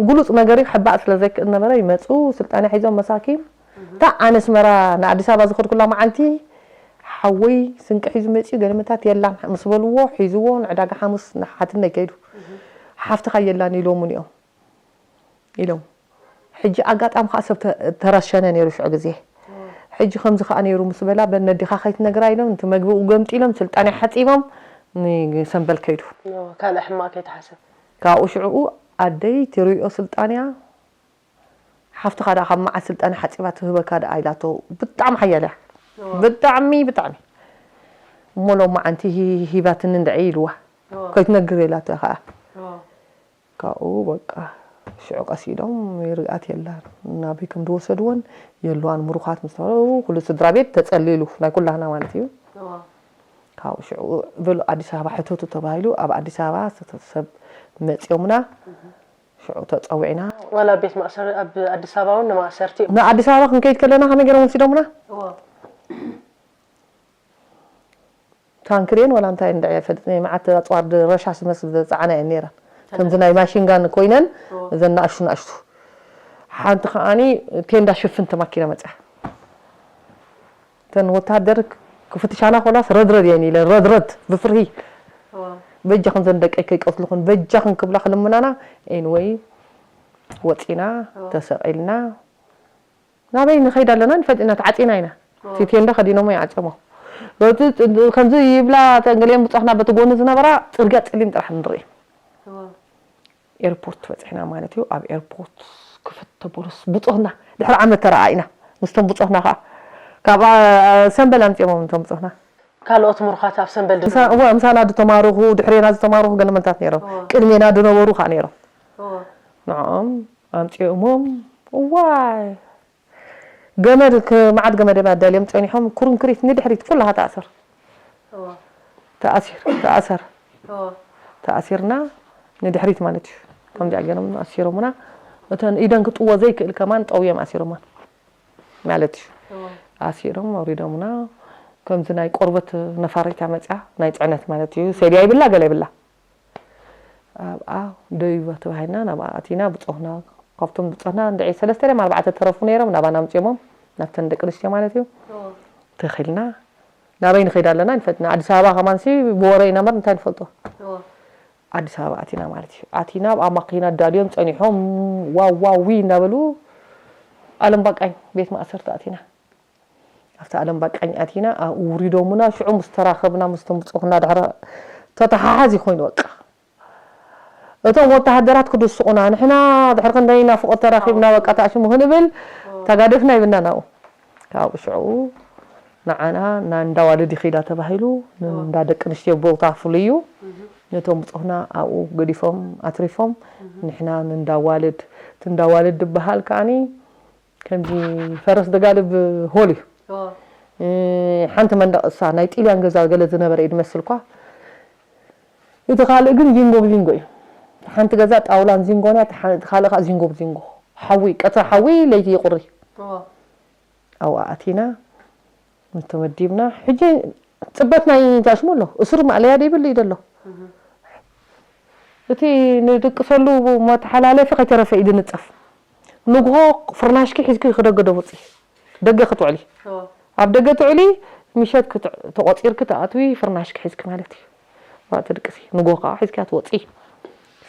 ግሉጽ ነገር እዩ፣ ክሕባእ ስለ ዘይክእል ነበረ። ይመጹ፣ ስልጣነ ሒዞም መሳኪን። እታ ኣነ ኣስመራ ንኣዲስ ኣበባ ዝኸድኩላ መዓልቲ ሓወይ ስንቂ ሒዙ መጺኡ፣ ገለመታት የላን ምስ በልዎ፣ ሒዝዎ ንዕዳጋ ሓሙስ ንሓትነይ ከይዱ። ሓፍትኻ የላን ኢሎሙኒ እዮም ኢሎም። ሕጂ ኣጋጣሚ ከኣ ሰብ ተ-፣ ተረሸነ ነይሩ ሽዑ ግዜ። ሕጂ ከምዚ ከኣ ነይሩ ምስ በላ፣ በል ነዲኻ ከይትነግራ ኢሎም፣ እቲ መግቢኡ ገምጢሎም፣ ስልጣነ ሓጺቦም፣ ንሰምበል ከይዱ። ኖ፣ ካልእ ሕማቕ ከይትሓስብ። ካብኡ ሽዕኡ ኣደይ ትሪኦ ስልጣንያ፣ ሓፍትኻ ደኣ ካብ መዓስ ስልጣነ ሓጺባ ትህበካ ደኣ ኢላቶ። ብጣዕሚ ሓያል እያ። ኖ። ብጣዕሚ፣ ብጣዕሚ። እሞ ሎማዓንቲ ሂ-፣ ሂባትኒ እንድዒ ኢልዋ። ኖ። ከይትነግር ኢላቶ ከኣ። ኖ። ካብኡ በቃ ሽዑ ቀስ ኢሎም ይርግኣት የላን። ናበይ ከም ዝወሰድወን የልዋን። ምሩኻት ምስ ተባሉ ኩሉ ስድራ ቤት ተጸሊሉ፣ ናይ ኩላህና ማለት እዩ። እዋ። ካብኡ ሽዑ በሉ ኣዲስ ኣበባ ሕተቱ ተባሂሉ፣ ኣብ ኣዲስ ኣበባ ሰብ መጺኦምና። ሽዑ ተጸዊዕና። ዋላ ኣብ ቤት ማእሰር-፣ ኣብ ኣዲስ ኣበባ እውን ንማእሰርቲ እዮም። ንኣዲስ ኣበባ ክንከይድ ከለና ከመይ ገይሮም ወሲዶምና? እዋ። ታንክሬን ዋላ እንታይ እንድዒ ኣይፈልጥን እየ፣ መዓት ኣጽዋር ድ-፣ ረሻሽ ዝመስል ዝጸዓና እየን ነይረን። ከምዚ ናይ ማሽንጋን ኮይነን፣ እዎ። እዘን ንኣሽቱ ንኣሽቱ። ሓንቲ ከኣኒ ቴንዳ ሽፍንቲ ማኪና መጽያ። እተን ወታደር ክፍትሻና ኮላስ ረድረድ እየን ኢለን፣ ረድረድ ብፍርሂ። እዎ። በጃኽን ዘን ደቀይ ከይቀትልኹን፣ በጃኽን ክብላ ክልምናና፣ ኤንወይ ወጺና፣ እዎ። ተሰቒልና፣ ናበይ ንኸይድ ኣለና ንፈልጥ ኢና፣ ተዓጺና ኢና። ኦ። እቲ ቴንዳ ከዲኖሞ ይዓጽሞ። በቲ ጽ-፣ ከምዚ ይብላ፣ እተን ገሊአን ብጾትና በቲ ጎኒ ዝነበራ ጽርግያ ጸሊም ጥራሕ ንርኢ። ኦ። ኤርፖርት በጺሕና ማለት እዩ። ኣብ ኤርፖርት ክፍት ተበሉስ ብጾትና ድሕሪ ዓመት ተረኣኢና። ምስቶም ብጾትና ከኣ ካብ፣ ኣ-፣ ሰምበል ኣምጺኦሞም እቶም ብጾትና። ካልኦት ምሩኻት ኣብ ሰምበል ዶ-? ምሳ-፣ እወ፣ ምሳና ዝተማረኹ፣ ድሕሬና ዝተማረኹ ገለመንታት ነይሮም። ኦ። ቅድሜና ዝነበሩ ከኣ ነይሮም። ኦ። ንዕኦም ኣምጺኦሞም፣ እዋይ፣ ገመድ ክ-፣ መዓት ገመድ እዮም ኣዳልዮም ጸኒሖም፣ ኩርንክሪት ንድሕሪት ኩላኻ ተኣሰር። እዋ። ተኣሲር፣ ተኣሰር። እዋ። ተኣሲርና ንድሕሪት ማለት እዩ። ከምዚኣ ገይሮም ኣሲሮምና፣ እተን ኢደን ክጥዎ ዘይክእል ከማን ጠውዮም ኣሲሮሞን ማለት እዩ። እዋ። ኣሲሮም ኣውሪዶምና፣ ከምዚ ናይ ቆርበት ነፋሪት መጽያ፣ ናይ ጽዕነት ማለት እዩ። ሰድያ ይብላ፣ ገለ ይብላ። ኣብኣ ደዩባ ተባሂልና ናብኣ ኣቲና፣ ብጾትና፣ ካብቶም ብጾትና እንድዒ ሰለስተ ድዮም ኣርባዕተ ተረፉ ነይሮም፣ ናባና ኣምጺኦሞም፣ ናብተን ደቂ ኣንስትዮ ማለት እዩ። ኦ። ተኺልና፣ ናበይ ንኸይድ ኣለና ኣይንፈልጥን። ኣዲስ ኣበባ ከማንሲ ብወረ ኢና እምበር እንታይ ንፈልጦ። ኦ። ኣዲስ ኣበባ ኣቲና ማለት እዩ። ኣቲና፣ ኣብኣ ማኪና ኣዳልዮም ጸኒሖም፣ ዋው፣ ዋው፣ ዊ እናበሉ፣ ኣለም ባቃኝ ቤት ማእሰርቲ ኣቲና። ኣብቲ ኣለም ባቃኝ ኣቲና፣ ኣብኡ ውሪዶምና፣ ሽዑ ምስ ተራኸብና፣ ምስቶም ብጾትና ድሕሪ ተተሓሓዚ ኮይኑ በቃ። እቶም ወተሃደራት ክድስቑና፣ ንሕና ድሕሪ ክንደይ ናፍቖት ተራኺብና፣ በቃ፣ ተኣሽሙ ክንብል፣ ተጋደፍና ይብልና ናብኡ። ካብኡ ሽዑ ንዓና፣ ና-፣ እንዳ ዋልድ ይኺዳ ተባሂሉ፣ ን-፣ እንዳ ደቂ ኣንስትዮ ቦታ ፍሉይ እዩ። ነቶም ብጾትና ኣብኡ ገዲፎም፣ ኣትሪፎም፣ ንሕና ንእንዳ ዋልድ፣ እቲ እንዳ ዋልድ ዝበሃል ከኣኒ፣ ከምዚ ፈረስ ደጋልብ ሆል እዩ። ኦ። እ፣ ሓንቲ መንደቕ እሳ ናይ ጢልያን ገዛ ገለ ዝነበረ እዩ ዝመስል እኳ። እቲ ካልእ ግን ዚንጎ ብዚንጎ እዩ። ሓንቲ ገዛ ጣውላን ዚንጎን እያ፣ እቲ ሓ-፣ እቲ ካልእ ከዓ ዚንጎ ብዚንጎ። ሓዊ፣ ቀትሪ ሓዊ፣ ለይቲ ይቑሪ። ኦ። ኣብኡ ኣቲና፣ ተመዲብና። ሕጂ ጽበት ናይ ጃሽሙ ኣሎ። እሱር ማእለያ ዘይብሉ እዩ ዘሎ። እህ። እቲ ንድቅሰሉ መተሓላለፊ ከይተረፈ እዩ ዝንጸፍ። ንግሆ ፍርናሽኪ ሒዝኪ ክደገ ዶ ውጺ። ደገ ክትውዕሊ። ኦ። ኣብ ደገ ትውዕሊ፣ ምሸት ክት-፣ ተቆጺርኪ ትኣትዊ ፍርናሽኪ ሒዝኪ ማለት እዩ። ኣብኣ ትድቅሲ። ንግሆ ከዓ ሒዝኪያ ትወጺ።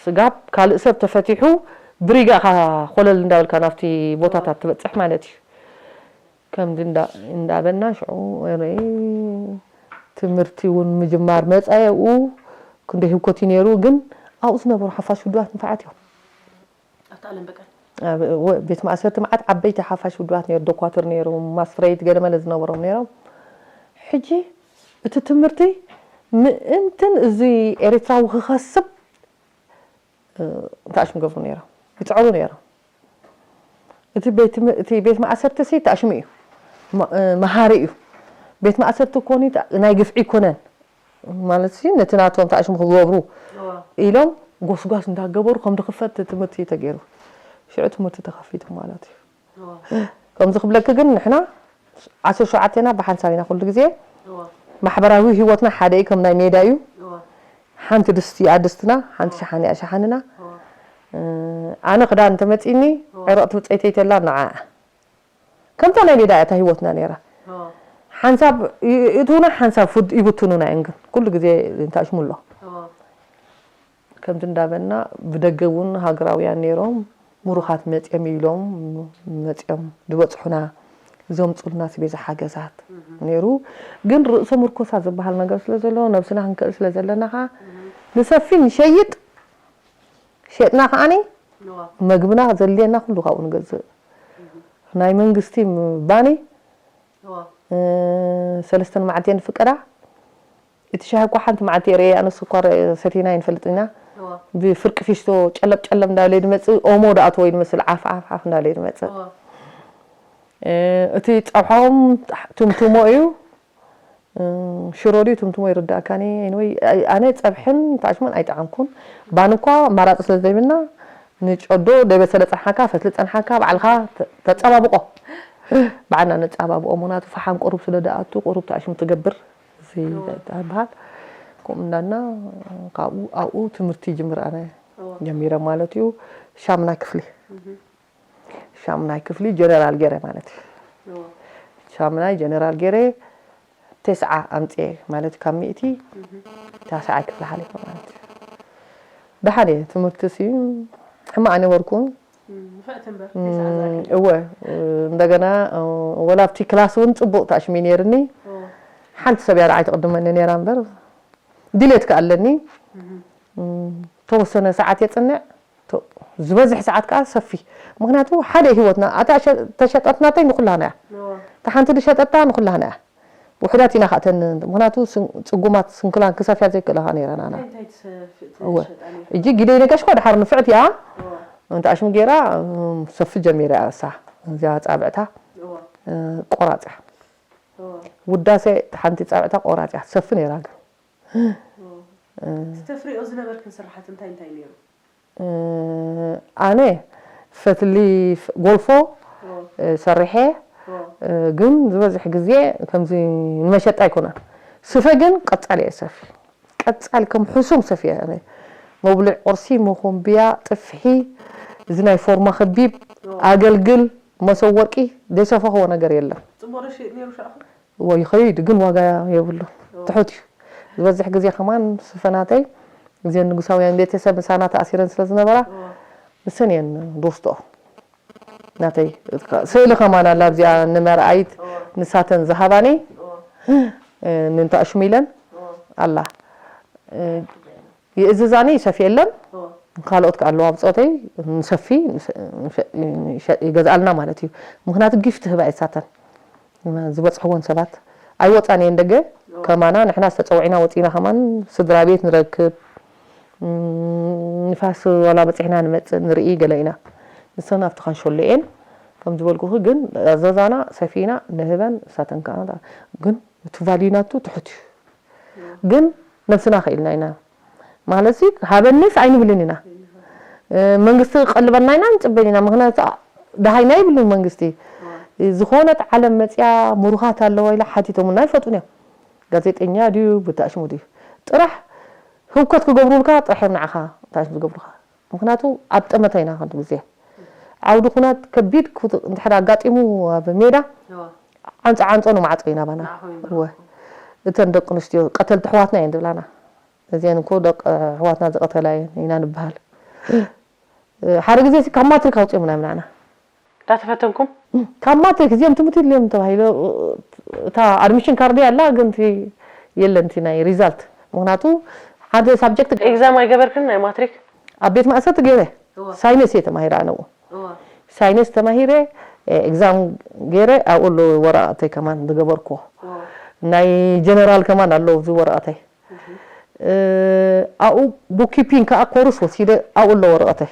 ስጋብ ካልእ ሰብ ተፈቲሑ፣ ብሪጋ ኢኻ ኮለል እንዳበልካ ናብቲ ቦታታት ትበጽሕ ማለት እዩ። ከምዚ እንዳ-፣ እንዳበልና ሽዑ፣ እረ፣ ትምህርቲ እውን ምጅማር መጻ ኣብኡ ክንደይ ህውከት እዩ ነይሩ፣ ግን ኣብኡ ዝነበሩ ሓፋሽ ውድባት ንፋዓት እዮም። ኣብቲ ኣለም በቃ። ኣብ ወ-፣ ቤት ማእሰርቲ መዓት ዓበይቲ ሓፋሽ ውድባት ነይሩ፣ ዶኳትር ነይሮም፣ ማስትሬት ገለመለ ዝነበሮም ነይሮም። ሕጂ እቲ ትምህርቲ ምእንትን እዚ ኤርትራዊ ክኸስብ እንታይ ሽም ገብሩ ነይሮም፣ ይፅዕሩ ነይሮም። እቲ ቤት ትም- እቲ ቤት ማእሰርቲ ሲ ታሽሙ እዩ፣ ማ- እ፣ መሃሪ እዩ። ቤት ማእሰርቲ ኮኒ ታ- ናይ ግፍዒ ይኮነን ማለት ሲ ነቲ ናቶም ታሽሙ ክገብሩ እዋ። ኢሎም ጎስጓስ እንዳገበሩ ከም ድኽፈት ትምህርቲ ተገይሩ፣ ሽዑ ትምህርቲ ተኸፊቱ ማለት እዩ። እዋ። ከምዚ ክብለኪ ግን ንሕና ዓሰርተ ሸውዓተ ኢና፣ ብሓንሳብ ኢና ኩሉ ግዜ። እዋ። ማሕበራዊ ህይወትና ሓደ እዩ፣ ከም ናይ ሜዳ እዩ። እዋ። ሓንቲ ድስቲ እያ ድስትና፣ ሓንቲ ሸሓኒ እያ ሸሓንና። እዋ። እ፣ ኣነ ክዳን እንተመፂኒ እዋ። ዕረቕቲ ብፀይተይ ተላ ንዓ ከምታ ናይ ሜዳ እያ እታ ህይወትና ነይራ። እዋ። ሓንሳብ ይ- ይእትውና ሓንሳብ ፉድ ይብትኑና እዮም፣ ግን ኩሉ ግዜ እንታሽሙሎ። እዋ። ከምዚ እንዳበልና ብደገ እውን ሃገራውያን ነይሮም፣ ምሩኻት መፅኦም ኢሎም መፅኦም ዝበፅሑና፣ ዘምፁልና ስቤዛ ሓገዛት ነይሩ። ግን ርእሰ ምርኮሳ ዝበሃል ነገር ስለ ዘሎ፣ ነብስና ክንክእል ስለ ዘለና ኸዓ ንሰፊ ንሸይጥ፣ ሸጥና ከዓኒ እዋ። መግብና ዘድልየና ኩሉ ካብኡ ንገዝእ። ናይ መንግስቲ ባኒ እዋ። እ፣ ሰለስተን መዓልቲ ንፍቀዳ። እቲ ሻሂ እኳ ሓንቲ መዓልቲ የርእየ፣ ኣነ ስኳር ሰቲና ኣይንፈልጥን ኢና። እዋ። ብፍርቂ ፊስቶ ጨለብ ጨለብ እንዳበለ ድመጽእ፣ ኦሞ ድኣትዎ ይመስል፣ ዓፍ ዓፍ ዓፍ እንዳበለ ድመጽእ። እዋ። እ፣ እቲ ጸብሖም ትምትሞ እዩ። እ፣ ሽሮ ድዩ ትምትሞ ይርዳእካኒ። ኤኒወይ፣ ኣይ-፣ ኣነ ጸብሕን ታሽሞን ኣይጠዓምኩን። ባን እኳ ኣማራጺ ስለ ዘይብልና፣ ንጨዶ ደበ ስለ ጸንሓካ፣ ፈትሊ ጸንሓካ፣ ባዕልኻ ተ-፣ ተጸባብቆ። ባዕልና ነጸባብቆ። ምኽንያቱ ፈሓም ቁሩብ ስለ ድኣቱ፣ ቁሩብ ታሽሙ ትገብር። እዚ እዎ። ይበሃል። ከምኡ እንዳና ካብኡ፣ ኣብኡ ትምህርቲ ይጅምር ኣነ እዎ። ጀሚረ ማለት እዩ። ሻምናይ ክፍሊ። እህ። ሻምናይ ክፍሊ ጀነራል ገይረ ማለት እዩ። እዎ። ሻምናይ ጀነራል ገይረ ተስዓ ኣምፅኤ ማለት እዩ። ካብ ሚእቲ እህ። ተስዓይ ክፍሊ ሓሊፈ ማለት እዩ። ደሓን እየ። ትምህርቲ ሲ ሕማቕ ኣይነበርኩን። እም፣ ንፍዕቲ እምበር፣ እም፣ ተስዓ ዝኣክል። እወ፣ እንደገና፣ እ፣ ወላ ኣብቲ ክላስ እውን ጽቡቕ ታሽሚ ነይርኒ። እዎ። ሓንቲ ሰብ እያ ንዓይ ትቕድመኒ ነይራ እምበር፣ ድሌት ከኣ ኣለኒ። እህ። እም፣ ተወሰነ ሰዓት የጽንዕ፣ ቶ-፣ ዝበዝሕ ሰዓት ከኣ ሰፊ። ምኽንያቱ ሓደ ህይወትና፣ ኣታ ሸ-፣ ተሸጠት ናተይ ንኹላና እያ። እዎ። እታ ሓንቲ ዝሸጠታ ንኹላና እያ። ውሑዳት ኢና ኻእተን፣ ምኽንያቱ ስን-፣ ጽጉማት ስንኩላን ክሰፍያ ዘይክእላኻ ነይረን ኣና። እንታይ፣ እንታይ ትሰፍ-፣ እወ። ትሸጣ ነይርካ? እጂ ጊደይ ነጋሽ እኳ ድሓር ንፍዕቲ እያ። እወ። እንተ ኣሽሙ ገይራ፣ እም፣ ሰፊ ጀሚራ እያ እሳ። እዚኣ ጻብዕታ፣ እወ። እ፣ ቆራጽ እያ። እወ። ውዳሴ ሓንቲ ጻብዕታ ቆራጽ እያ። ትሰፊ ነይራ ግን። እወ። እ። እቲ ተፍሪኦ ዝነበርክን ስራሓት እንታይ እንታይ ነይሩ? እ፣ ኣነ ፈትሊ ፍ-፣ ጎልፎ፣ እዎ። እ፣ ሰሪሐ፣ እዎ። እ፣ ግን ዝበዝሕ ግዜ ከምዚ ንመሸጣ ኣይኮነን። ስፈ ግን ቀጻሊ እየ ሰፊ። ቀጻሊ ከም ሕሱም ሰፊ እየ ኣነ። መብልዕ ቁርሲ፣ መኾምብያ፣ ጥፍሒ፣ እዚ ናይ ፎርማ ከቢብ፣ እዎ። ኣገልግል፣ መሶብ ወርቂ፣ ዘይሰፈኽዎ ነገር የለን። ጽቡቕ ዶ ሽይጥ ነይሩ ሻዕኹም? እዎ፣ ይኸይድ፣ ግን ዋጋ የብሉን። እዎ። ትሑት እዩ። ዝበዝሕ ግዜ ከማን ስፈናተይ እዘን ንጉሳውያን ቤተሰብ ምሳና ተኣሲረን ስለ ዝነበራ፣ እዎ። ንሰን እየን ዝወስድኦ። ናተይ ስእሊ ከማን ኣላ ኣብዚኣ ንመርኣይት እዎ። ንሳተን ዝሃባኒ፣ እዎ። እ፣ ንንታ ኣሽሚለን እዎ። ኣላ። እ፣ ይእዝዛኒ ይሰፍየለን። እዎ። ካልኦት ከኣ ኣለዋ ብጾተይ ንሰፊ ንሸ-፣ ንሸ-፣ ይገዝኣልና ማለት እዩ። ምኽንያቱ ጊፍት ህባ እየ ሳተን። ዝበጽሕዎን ሰባት ኣይወጻን እየን ደገ። እዎ። ከማና ንሕና ዝተጸውዕና ወጺና ከማን ስድራ ቤት ንረክብ። እም፣ ንፋስ ዋላ በጺሕና ንመጽእ ንርኢ ገለ ኢና። ንሰን ኣብቲ ካንሸሎ እየን። ከም ዝበልኩኺ ግን ኣዘዛና ሰፊና ንህበን ንሳተን ከኣ ግን እቲ ቫልዩ ናቱ ትሑት እዩ። ግን ነብስና ኽኢልና ኢና። ማለትሲ ሃበኒስ ኣይንብልን ኢና። እ፣ መንግስቲ ክቐልበና ኢና ንጽበን ኢና። ምኽንያቱ ደሃይና ይብልን መንግስቲ። ዝኾነት ዓለም መጽያ ምሩኻት ኣለዋ ኢላ ሓቲቶምና ይፈልጡን እዮም። ጋዜጠኛ ድዩ፣ ብታሽሙ ድዩ? ጥራሕ ህውከት ክገብሩልካ ጥራሕ እዮም ንዓኻ ታሽሙ ዝገብሩኻ። ምኽንያቱ ኣብ ጠመተ ኢና ክንዲ ግዜ። ዓውዲ ኩናት ከቢድ ክት-፣ እንድሕር ኣጋጢሙ ኣብ ሜዳ፣ እዋ። ዓንጾ ዓንጾ ንማዕጾ ኢና ባና። ንዓኹም እወ። ይምረቕኩም። እተን ደቂ ኣንስትዮ ቀተልቲ ኣሕዋትና እየን ዝብላና። እዚአን እኮ ደቂ ኣሕዋትና ዝቐተላ እየን ኢና ንበሃል። ሓደ ግዜ ሲ ካብ ማትሪክ ኣውፅኦምና ምናና። እንዳተፈተንኩም? ካብ ማትሪክ እዚኦም ትምህርቲ የድልዮም ተባሂሉ፣ እታ ኣድሚሽን ካርድ ኣላ፣ ግን እቲ የለን እቲ ናይ ሪዛልት። ምኽንያቱ ሓደ ሳብጀክት ኤግዛም ኣይገበርክን ናይ ማትሪክ? ኣብ ቤት ማእሰርቲ ገይረ። እዋ። ሳይነስ እየ ተማሂረ ኣነ እውን። እዋ። ሳይነስ ተማሂረ፣ እ፣ ኤግዛም ገይረ፣ ኣብኡ ኣሎ ወረቐተይ ከማን ዝገበርኩዎ። እዋ። ናይ ጀነራል ከማን ኣሎ እዚ ወረቐተይ። እህ። ኣብኡ ቡክኪፒንግ ከዓ ኮርስ ወሲደ ኣብኡ ኣሎ ወረቐተይ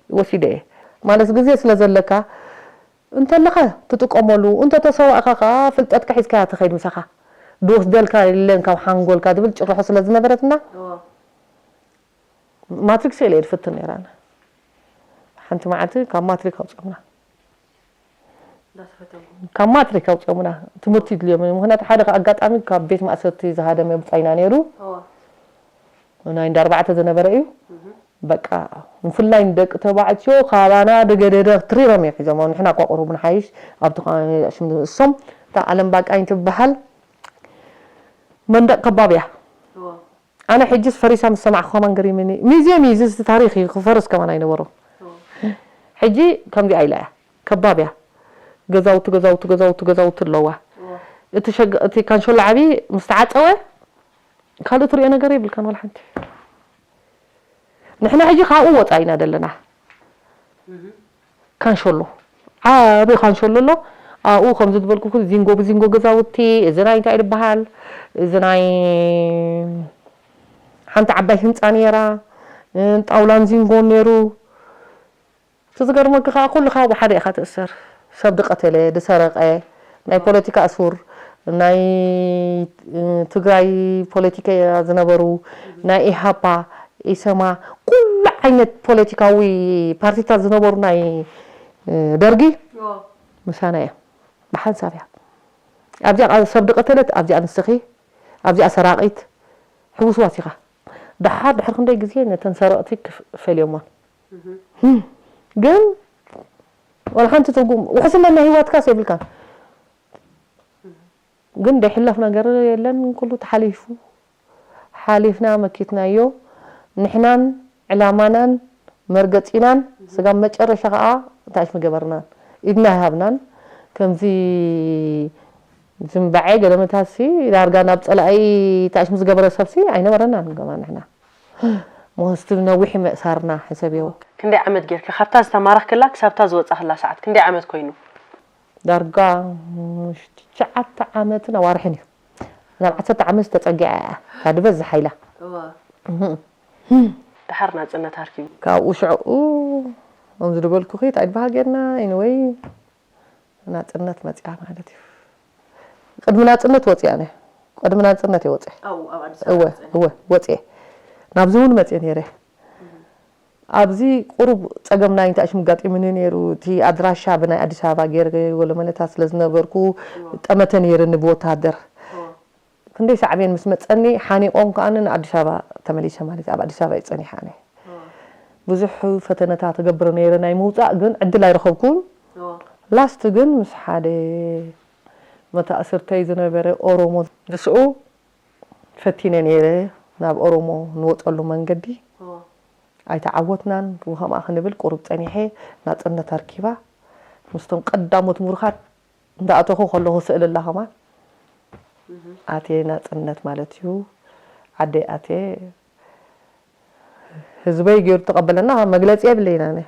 ወሲደ እየ። ማለት ግዜ ስለ ዘለካ እንተለኻ ትጥቀመሉ፣ እንተተሰዋእካ ከዓ ፍልጠትካ ሒዝካያ ትኸይድ ምሳኻ ድወስደልካ የለን ካብ ሓንጎልካ ዝብል ጭርሖ ስለ ዝነበረትና ማትሪክ ስኢለ እየ ዝፍትን ነይረ ኣነ። ሓንቲ መዓልቲ ካብ ማትሪክ ኣውፅኦምና። ካብ ማትሪክ ኣውፅኦምና። ትምህርቲ ይድልዮም እዩ። ምክንያቱ ሓደ ካብ ኣጋጣሚ ካብ ቤት ማእሰርቲ ዝሃደመ ብፃይና ነይሩ። ናይ እንዳ ኣርባዕተ ዝነበረ እዩ። በቃ ብፍላይ ንደቂ ተባዕትዮ ካባና ደገደደ ትሪሮም እዮም ሒዞሞ። ንሕና እኳ ቁሩብ ንሓይሽ ኣብቲ እሶም እታ ዓለም ባቃኝ ትበሃል መንደቅ ከባብ እያ። ኣነ ሕጅስ ፈሪሳ ምስ ሰማዕኩ ከማን ገሪምኒ። ሚዝየም እዩ እዚ ታሪኽ እዩ ክፈርስ ከማን ኣይነበሮ። ሕጂ ከምዚኣ ኢላ እያ ከባብ እያ። ገዛውቲ ገዛውቲ ገዛውቲ ገዛውቲ ኣለዋ። እቲ ሸገ እቲ ካንሸሎ ዓብዪ ምስ ተዓፀወ ካልእ ትሪኦ ነገር የብልካን ዋላ ሓንቲ። ንሕና ሕጂ ካብኡ ወፃእ ኢና ዘለና። ካንሸሎ ዓቢ ካንሸሎ ኣሎ። ኣብኡ ከምዚ ዝበልኩ ዚንጎ ብዚንጎ ገዛውቲ እዚ ናይ እንታይ ዝበሃል እዚ ናይ ሓንቲ ዓባይ ህንፃ ነይራ። ጣውላን ዚንጎን ነይሩ። እቲ ዝገርመኪ ከዓ ኩሉ ካብ ሓደ ኢኻ ትእሰር። ሰብ ድቀተለ ድሰረቀ ናይ ፖለቲካ እሱር ናይ ትግራይ ፖለቲካ ዝነበሩ ናይ ኢሃፓ ኢሰማ ኩሉ ዓይነት ፖለቲካዊ ፓርቲታት ዝነበሩ ናይ ደርጊ ምሳና እዮም ብሓንሳብ እያ። ኣብዚኣ ሰብ ድቀተለት ኣብዚኣ ንስኺ ኣብዚኣ ሰራቂት ሕውስዋስ ኢኻ። ደሓር ድሕሪ ክንደይ ግዜ ነተን ሰረቕቲ ክፍ- ፈልዮሞን ግን ዋላ ሓንቲ ትርጉም ውሕስነት ናይ ህይወትካስ የብልካን። ግን ደይሕለፍ ነገር የለን። ኩሉ ተሓሊፉ ሓሊፍና መኪትናዮ። ንሕናን ዕላማናን መርገፂናን ስጋብ መጨረሻ ከዓ እንታይ ምገበርናን ኢድና ሃብናን ከምዚ ዝምባዐ ገለመታሲ ዳርጋ ናብ ፀላኢ ታሽም ዝገበረ ሰብሲ ኣይነበረናን ገማ ንሕና ሞስቲ ነዊሕ መእሳርና ሕሰብዮ። ክንደይ ዓመት ጌርኪ ካብታ ዝተማረኽክላ ክሳብታ ዝወጻኽላ ሰዓት ክንደይ ዓመት ኮይኑ? ዳርጋ ትሽዓተ ዓመትን ኣዋርሕን እዩ። ናብ ዓሰርተ ዓመት ዝተጸግዐ እያ እታ ዝበዝሕ ሓይላ። እዋ። እህ። ድሓር ናጽነት ኣርኪቡ። ካብኡ ሽዕኡ ከምዚ ዝበልኩኺ እንታይ ዝበሃል ጌርና ኢንወይ ናጽነት መጽያ ማለት እዩ። ቅድሚ ናጽነት ወጽያ ኣነ። ቅድሚ ናጽነት እየ ወጽየ። ኣብኡ ኣብ ኣዲስ እወ፣ ኣበባ ጸኒሐ። እወ፣ ወጽየ። ናብዚ እውን መጽየ ነይረ። ኣብዚ ቁሩብ ጸገም ናይ እንታይ ሽም ጋጢሙኒ ነይሩ። እቲ ኣድራሻ ብናይ ኣዲስ ኣበባ ገይረ ወለመነታ ስለ ዝነበርኩ እወ። ጠመተ ነይርኒ ብወታደር። እወ። ክንደይ ሳዕቤን ምስ መጸኒ ሓኒቆም ከኣ ንኣዲስ ኣበባ ተመሊሰ ማለት እዩ። ኣብ ኣዲስ ኣበባ እየ ጸኒሐ ኣነ። እወ። ብዙሕ ፈተነታት እገብር ነይረ ናይ ምውጻእ ግን ዕድል ኣይረኸብኩን። እወ። ላስት ግን ምስ ሓደ መታእስርተይ ዝነበረ ኦሮሞ ምስኡ ፈቲነ ነይረ ናብ ኦሮሞ ንወጸሉ መንገዲ። እወ። ኣይተዓወትናን። ከምኣ ክንብል ቁሩብ ጸኒሐ ናጽነት ኣርኪባ ምስቶም ቀዳሞት ምሩኻት እንዳኣተኹ ከለኹ ስእሊ ኣላ ከማን እህ። ኣትየ ናጽነት ማለት እዩ። ዓደይ ኣትየ ህዝበይ ገይሩ ተቐበለና መግለጺ የብለይን ኣነ።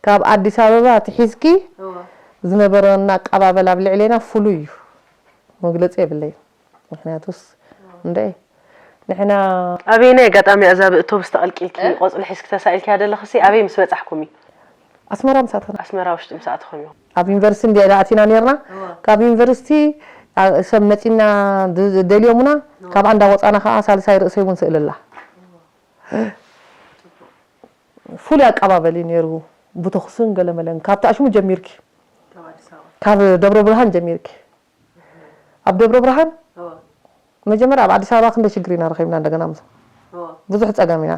ካብ ኣዲስ ኣበባ ትሒዝኪ እወ። ዝነበረና ኣቀባበል ኣብ ልዕሌና ፍሉይ እዩ። መግለጺ የብለይን። ምክንያቱስ እንደ ንሕና ኣበየናይ ኣጋጣሚ እዛ ብእቶብስ ተቐልቂልኪ እ? ቆጽሊ ሒዝኪ ተሳኢልኪያ ዘለኽሲ ኣበይ ምስ በጻሕኩም እዩ? ኣስመራ ምሳተና። ኣስመራ ውሽጢ ምስ ኣተኹም እዩ? ኣብ ዩኒቨርሲቲ እንዲ ኣቲና ነርና። እወ። ካብ ዩኒቨርሲቲ ኣ- ሰብ መጺና ድ- ደልዮምና እወ። ካብ ኣንዳ ወጻና ከዓ ሳልሳይ ርእሰይ እውን ስእልላ። ፍሉይ ኣቀባበል እዩ ነይሩ። ብተኹስን ገለመለን ካብ ታሽሙ ጀሚርኪ ካብ ኣዲስ ኣበባ። ካብ ደብረ ብርሃን ጀሚርኪ ኣብ ደብረ ብርሃን እወ። መጀመርያ ኣብ ኣዲስ ኣበባ ክንደ ሽግር ኢና ረኺብና እንደገና ምስ እወ። ብዙሕ ጸገም ኢና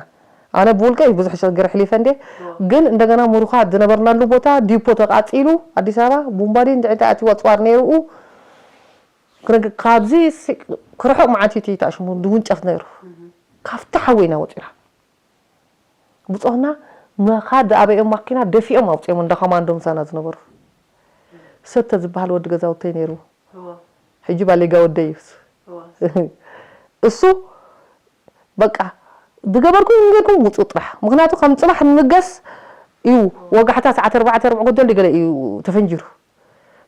ኣነ ብውልቀይ ብዙሕ ሽግር ሕሊፈ እንዴ እወ። ግን እንደገና ምሩኻት ዝነበርናሉ ቦታ ዲፖ ተቃጺሉ ኣዲስ ኣበባ ቡምባዲ እንድዕታ ኣቲ ወጽዋር ነይርኡ ክረግ- ካብዚ ሲ- ክርሕቕ መዓት እዩ ታሽሙ ድውንጨፍ ነይሩ ካብቲ ሓወ ኢና ወጺና ብጾትና መኻድ ዝኣበዮም ማኪና ደፊኦም ኣውጺኦም እንዳ ኮማንዶ ምሳና ዝነበሩ ሰተ ዝበሃል ወዲ ገዛውተይ ነይሩ እወ። ሕጂ ባሌጋ ወደይ እዩስ እወ። እሱ በቃ ዝገበርኩም ጌርኩም ውፁ ጥራሕ ምክንያቱ ከም ፅባሕ ንምገስ እዩ ወጋሕታ ሰዓት ኣርባዕተ ርብዕ ጎደል ገለ እዩ ተፈንጂሩ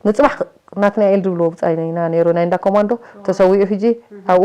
ንፅባሕ ናትናኤል ዝብልዎ ብፃይና ኢና ነይሩ ናይ እንዳ ኮማንዶ ተሰዊኡ ሕጂ ኣብኡ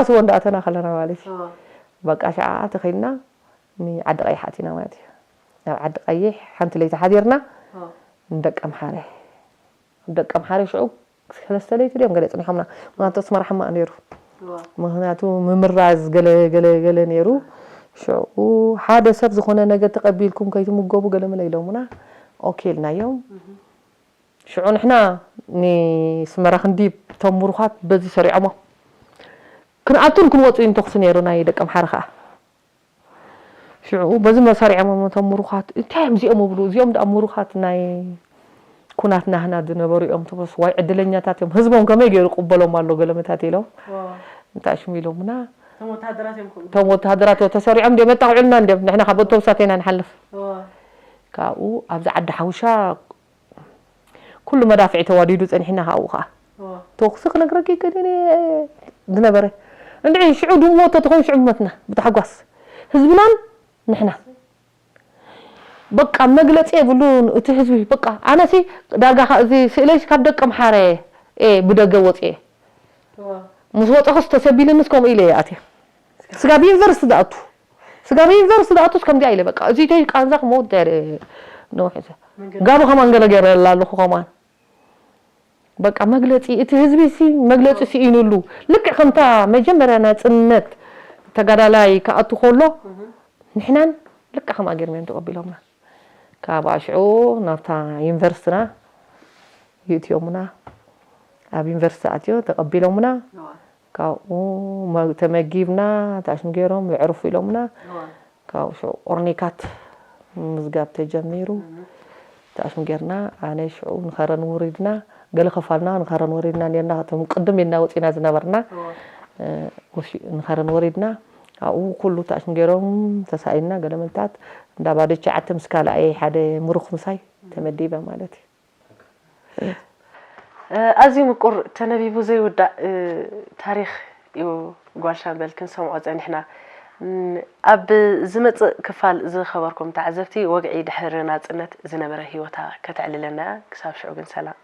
ክንጋስቦ እንዳኣተና ከለና ማለት እዩ። በቃ ሸዓ ተኸይድና ንዓዲ ቀይሕ ኣቲና ማለት እዩ። ናብ ዓዲ ቀይሕ ሓንቲ ለይቲ ሓዲርና ንደቀምሓረ ደቀምሓረ ሽዑ ሰለስተ ለይቲ ድዮም ገለ ጽኒሖምና። ምክንያቱ ኣስመራ ሕማቕ ነይሩ። ምክንያቱ ምምራዝ ገለ ገለ ገለ ነይሩ። ሽዑ ሓደ ሰብ ዝኾነ ነገር ተቐቢልኩም ከይትምገቡ ገለ መለ ኢሎምና። ኦኬ ኢልናዮም። ሽዑ ንሕና ንስመራ ክንዲ እቶም ምሩኻት በዚ ሰሪዖሞ ክንኣቱን ክንወፅእን ተኹሲ ነይሩ ናይ ደቀምሓረ ከዓ። ሽዑ በዚ መሳሪዖም እቶም ምሩኻት እንታይ እዮም እዚኦም እብሉ። እዚኦም ደኣ ምሩኻት ናይ ኩናት ናህና ዝነበሩ እዮም ትብሉስ ዋይ ዕድለኛታት እዮም። ህዝቦም ከመይ ገይሩ ቅበሎም ኣሎ ገለመታት ኢሎም እንታይ ሽሙ ኢሎምና። እቶም ወተሃደራት እዮም ከምኡ። እቶም ወተሃደራት ተሰሪዖም እንዲዮም የጣቕዑልና እንዲዮም ንሕና ካብ ኣውቶቡሳት ኢና ንሓልፍ። ካብኡ ኣብዚ ዓዲ ሓውሻ ኩሉ መዳፍዒ ተዋዲዱ ጸኒሕና ካብኡ ከዓ ተኹሲ ክነግረኪ ከደነ ዝነበረ እንድዒ ሽዑ ድሞ ተትኾን ሽዑ መትና ብታሕጓስ ህዝብናን ንሕና በቃ መግለፂ የብሉን እቲ ህዝቢ በቃ ኣነሲ ዳርጋ እዚ ስእለይስ ካብ ደቀምሓረ እየ ብደገ ወፅየ ምስ ወፀኹስ ተሰቢልንስ ከምኡ ኢለ እየ ኣትየ ስጋብ ዩኒቨርስቲ ዝኣቱ ስጋብ ዩኒቨርስቲ ዝኣቱስ ከምዚኣ ኢለ በቃ እዚተይ ቃንዛ ክመውት ነውሕ ጋቡ ከማን ገለ ገይረላ ኣለኹ ከማን በቃ መግለፂ እቲ ህዝቢ ሲ መግለፂ ስኢኑሉ ልክዕ ከምታ መጀመርያ ናፅነት ተጋዳላይ ክኣቱ ከሎ ንሕናን ልክዕ ከምኣ ገይሮም እዮም ተቐቢሎምና ካብ ኣሽዑ ናብታ ዩኒቨርሲቲና ይእትዮምና። ኣብ ዩኒቨርሲቲ ኣትዮ ተቐቢሎምና። ካብኡ መ- ተመጊብና፣ ታሽም ገይሮም የዕርፉ ኢሎምና። ካብኡ ሽዑ ኦርኒካት ምዝጋብ ተጀሚሩ። ታሽም ጌርና፣ ኣነ ሽዑ ንኸረን ውሪድና፣ ገለ ከፋልና ንኸረን ወሪድና ኔርና። እቶም ቅድም ኢልና ወፂና ዝነበርና እ፣ ወሲ- ንኸረን ወሪድና። ኣብኡ ኩሉ ታሽም ገይሮም ተሳኢልና። ገለመንታት እንዳ ባዶ ቻዓተ ምስ ካልኣይ ሓደ ምሩኽ ምሳይ ተመዲበ ማለት እዩ። ኣዝዩ ምቁር ተነቢቡ ዘይውዳእ ታሪኽ እዩ። ጓል ሻምበል ክንሰምዖ ጸኒሕና። ኣብ ዝመጽእ ክፋል ዝኸበርኩም ተዓዘብቲ ወግዒ ድሕሪ ናጽነት ዝነበረ ህይወታ ከተዕልለና እያ። ክሳብ ሽዑ ግን ሰላም።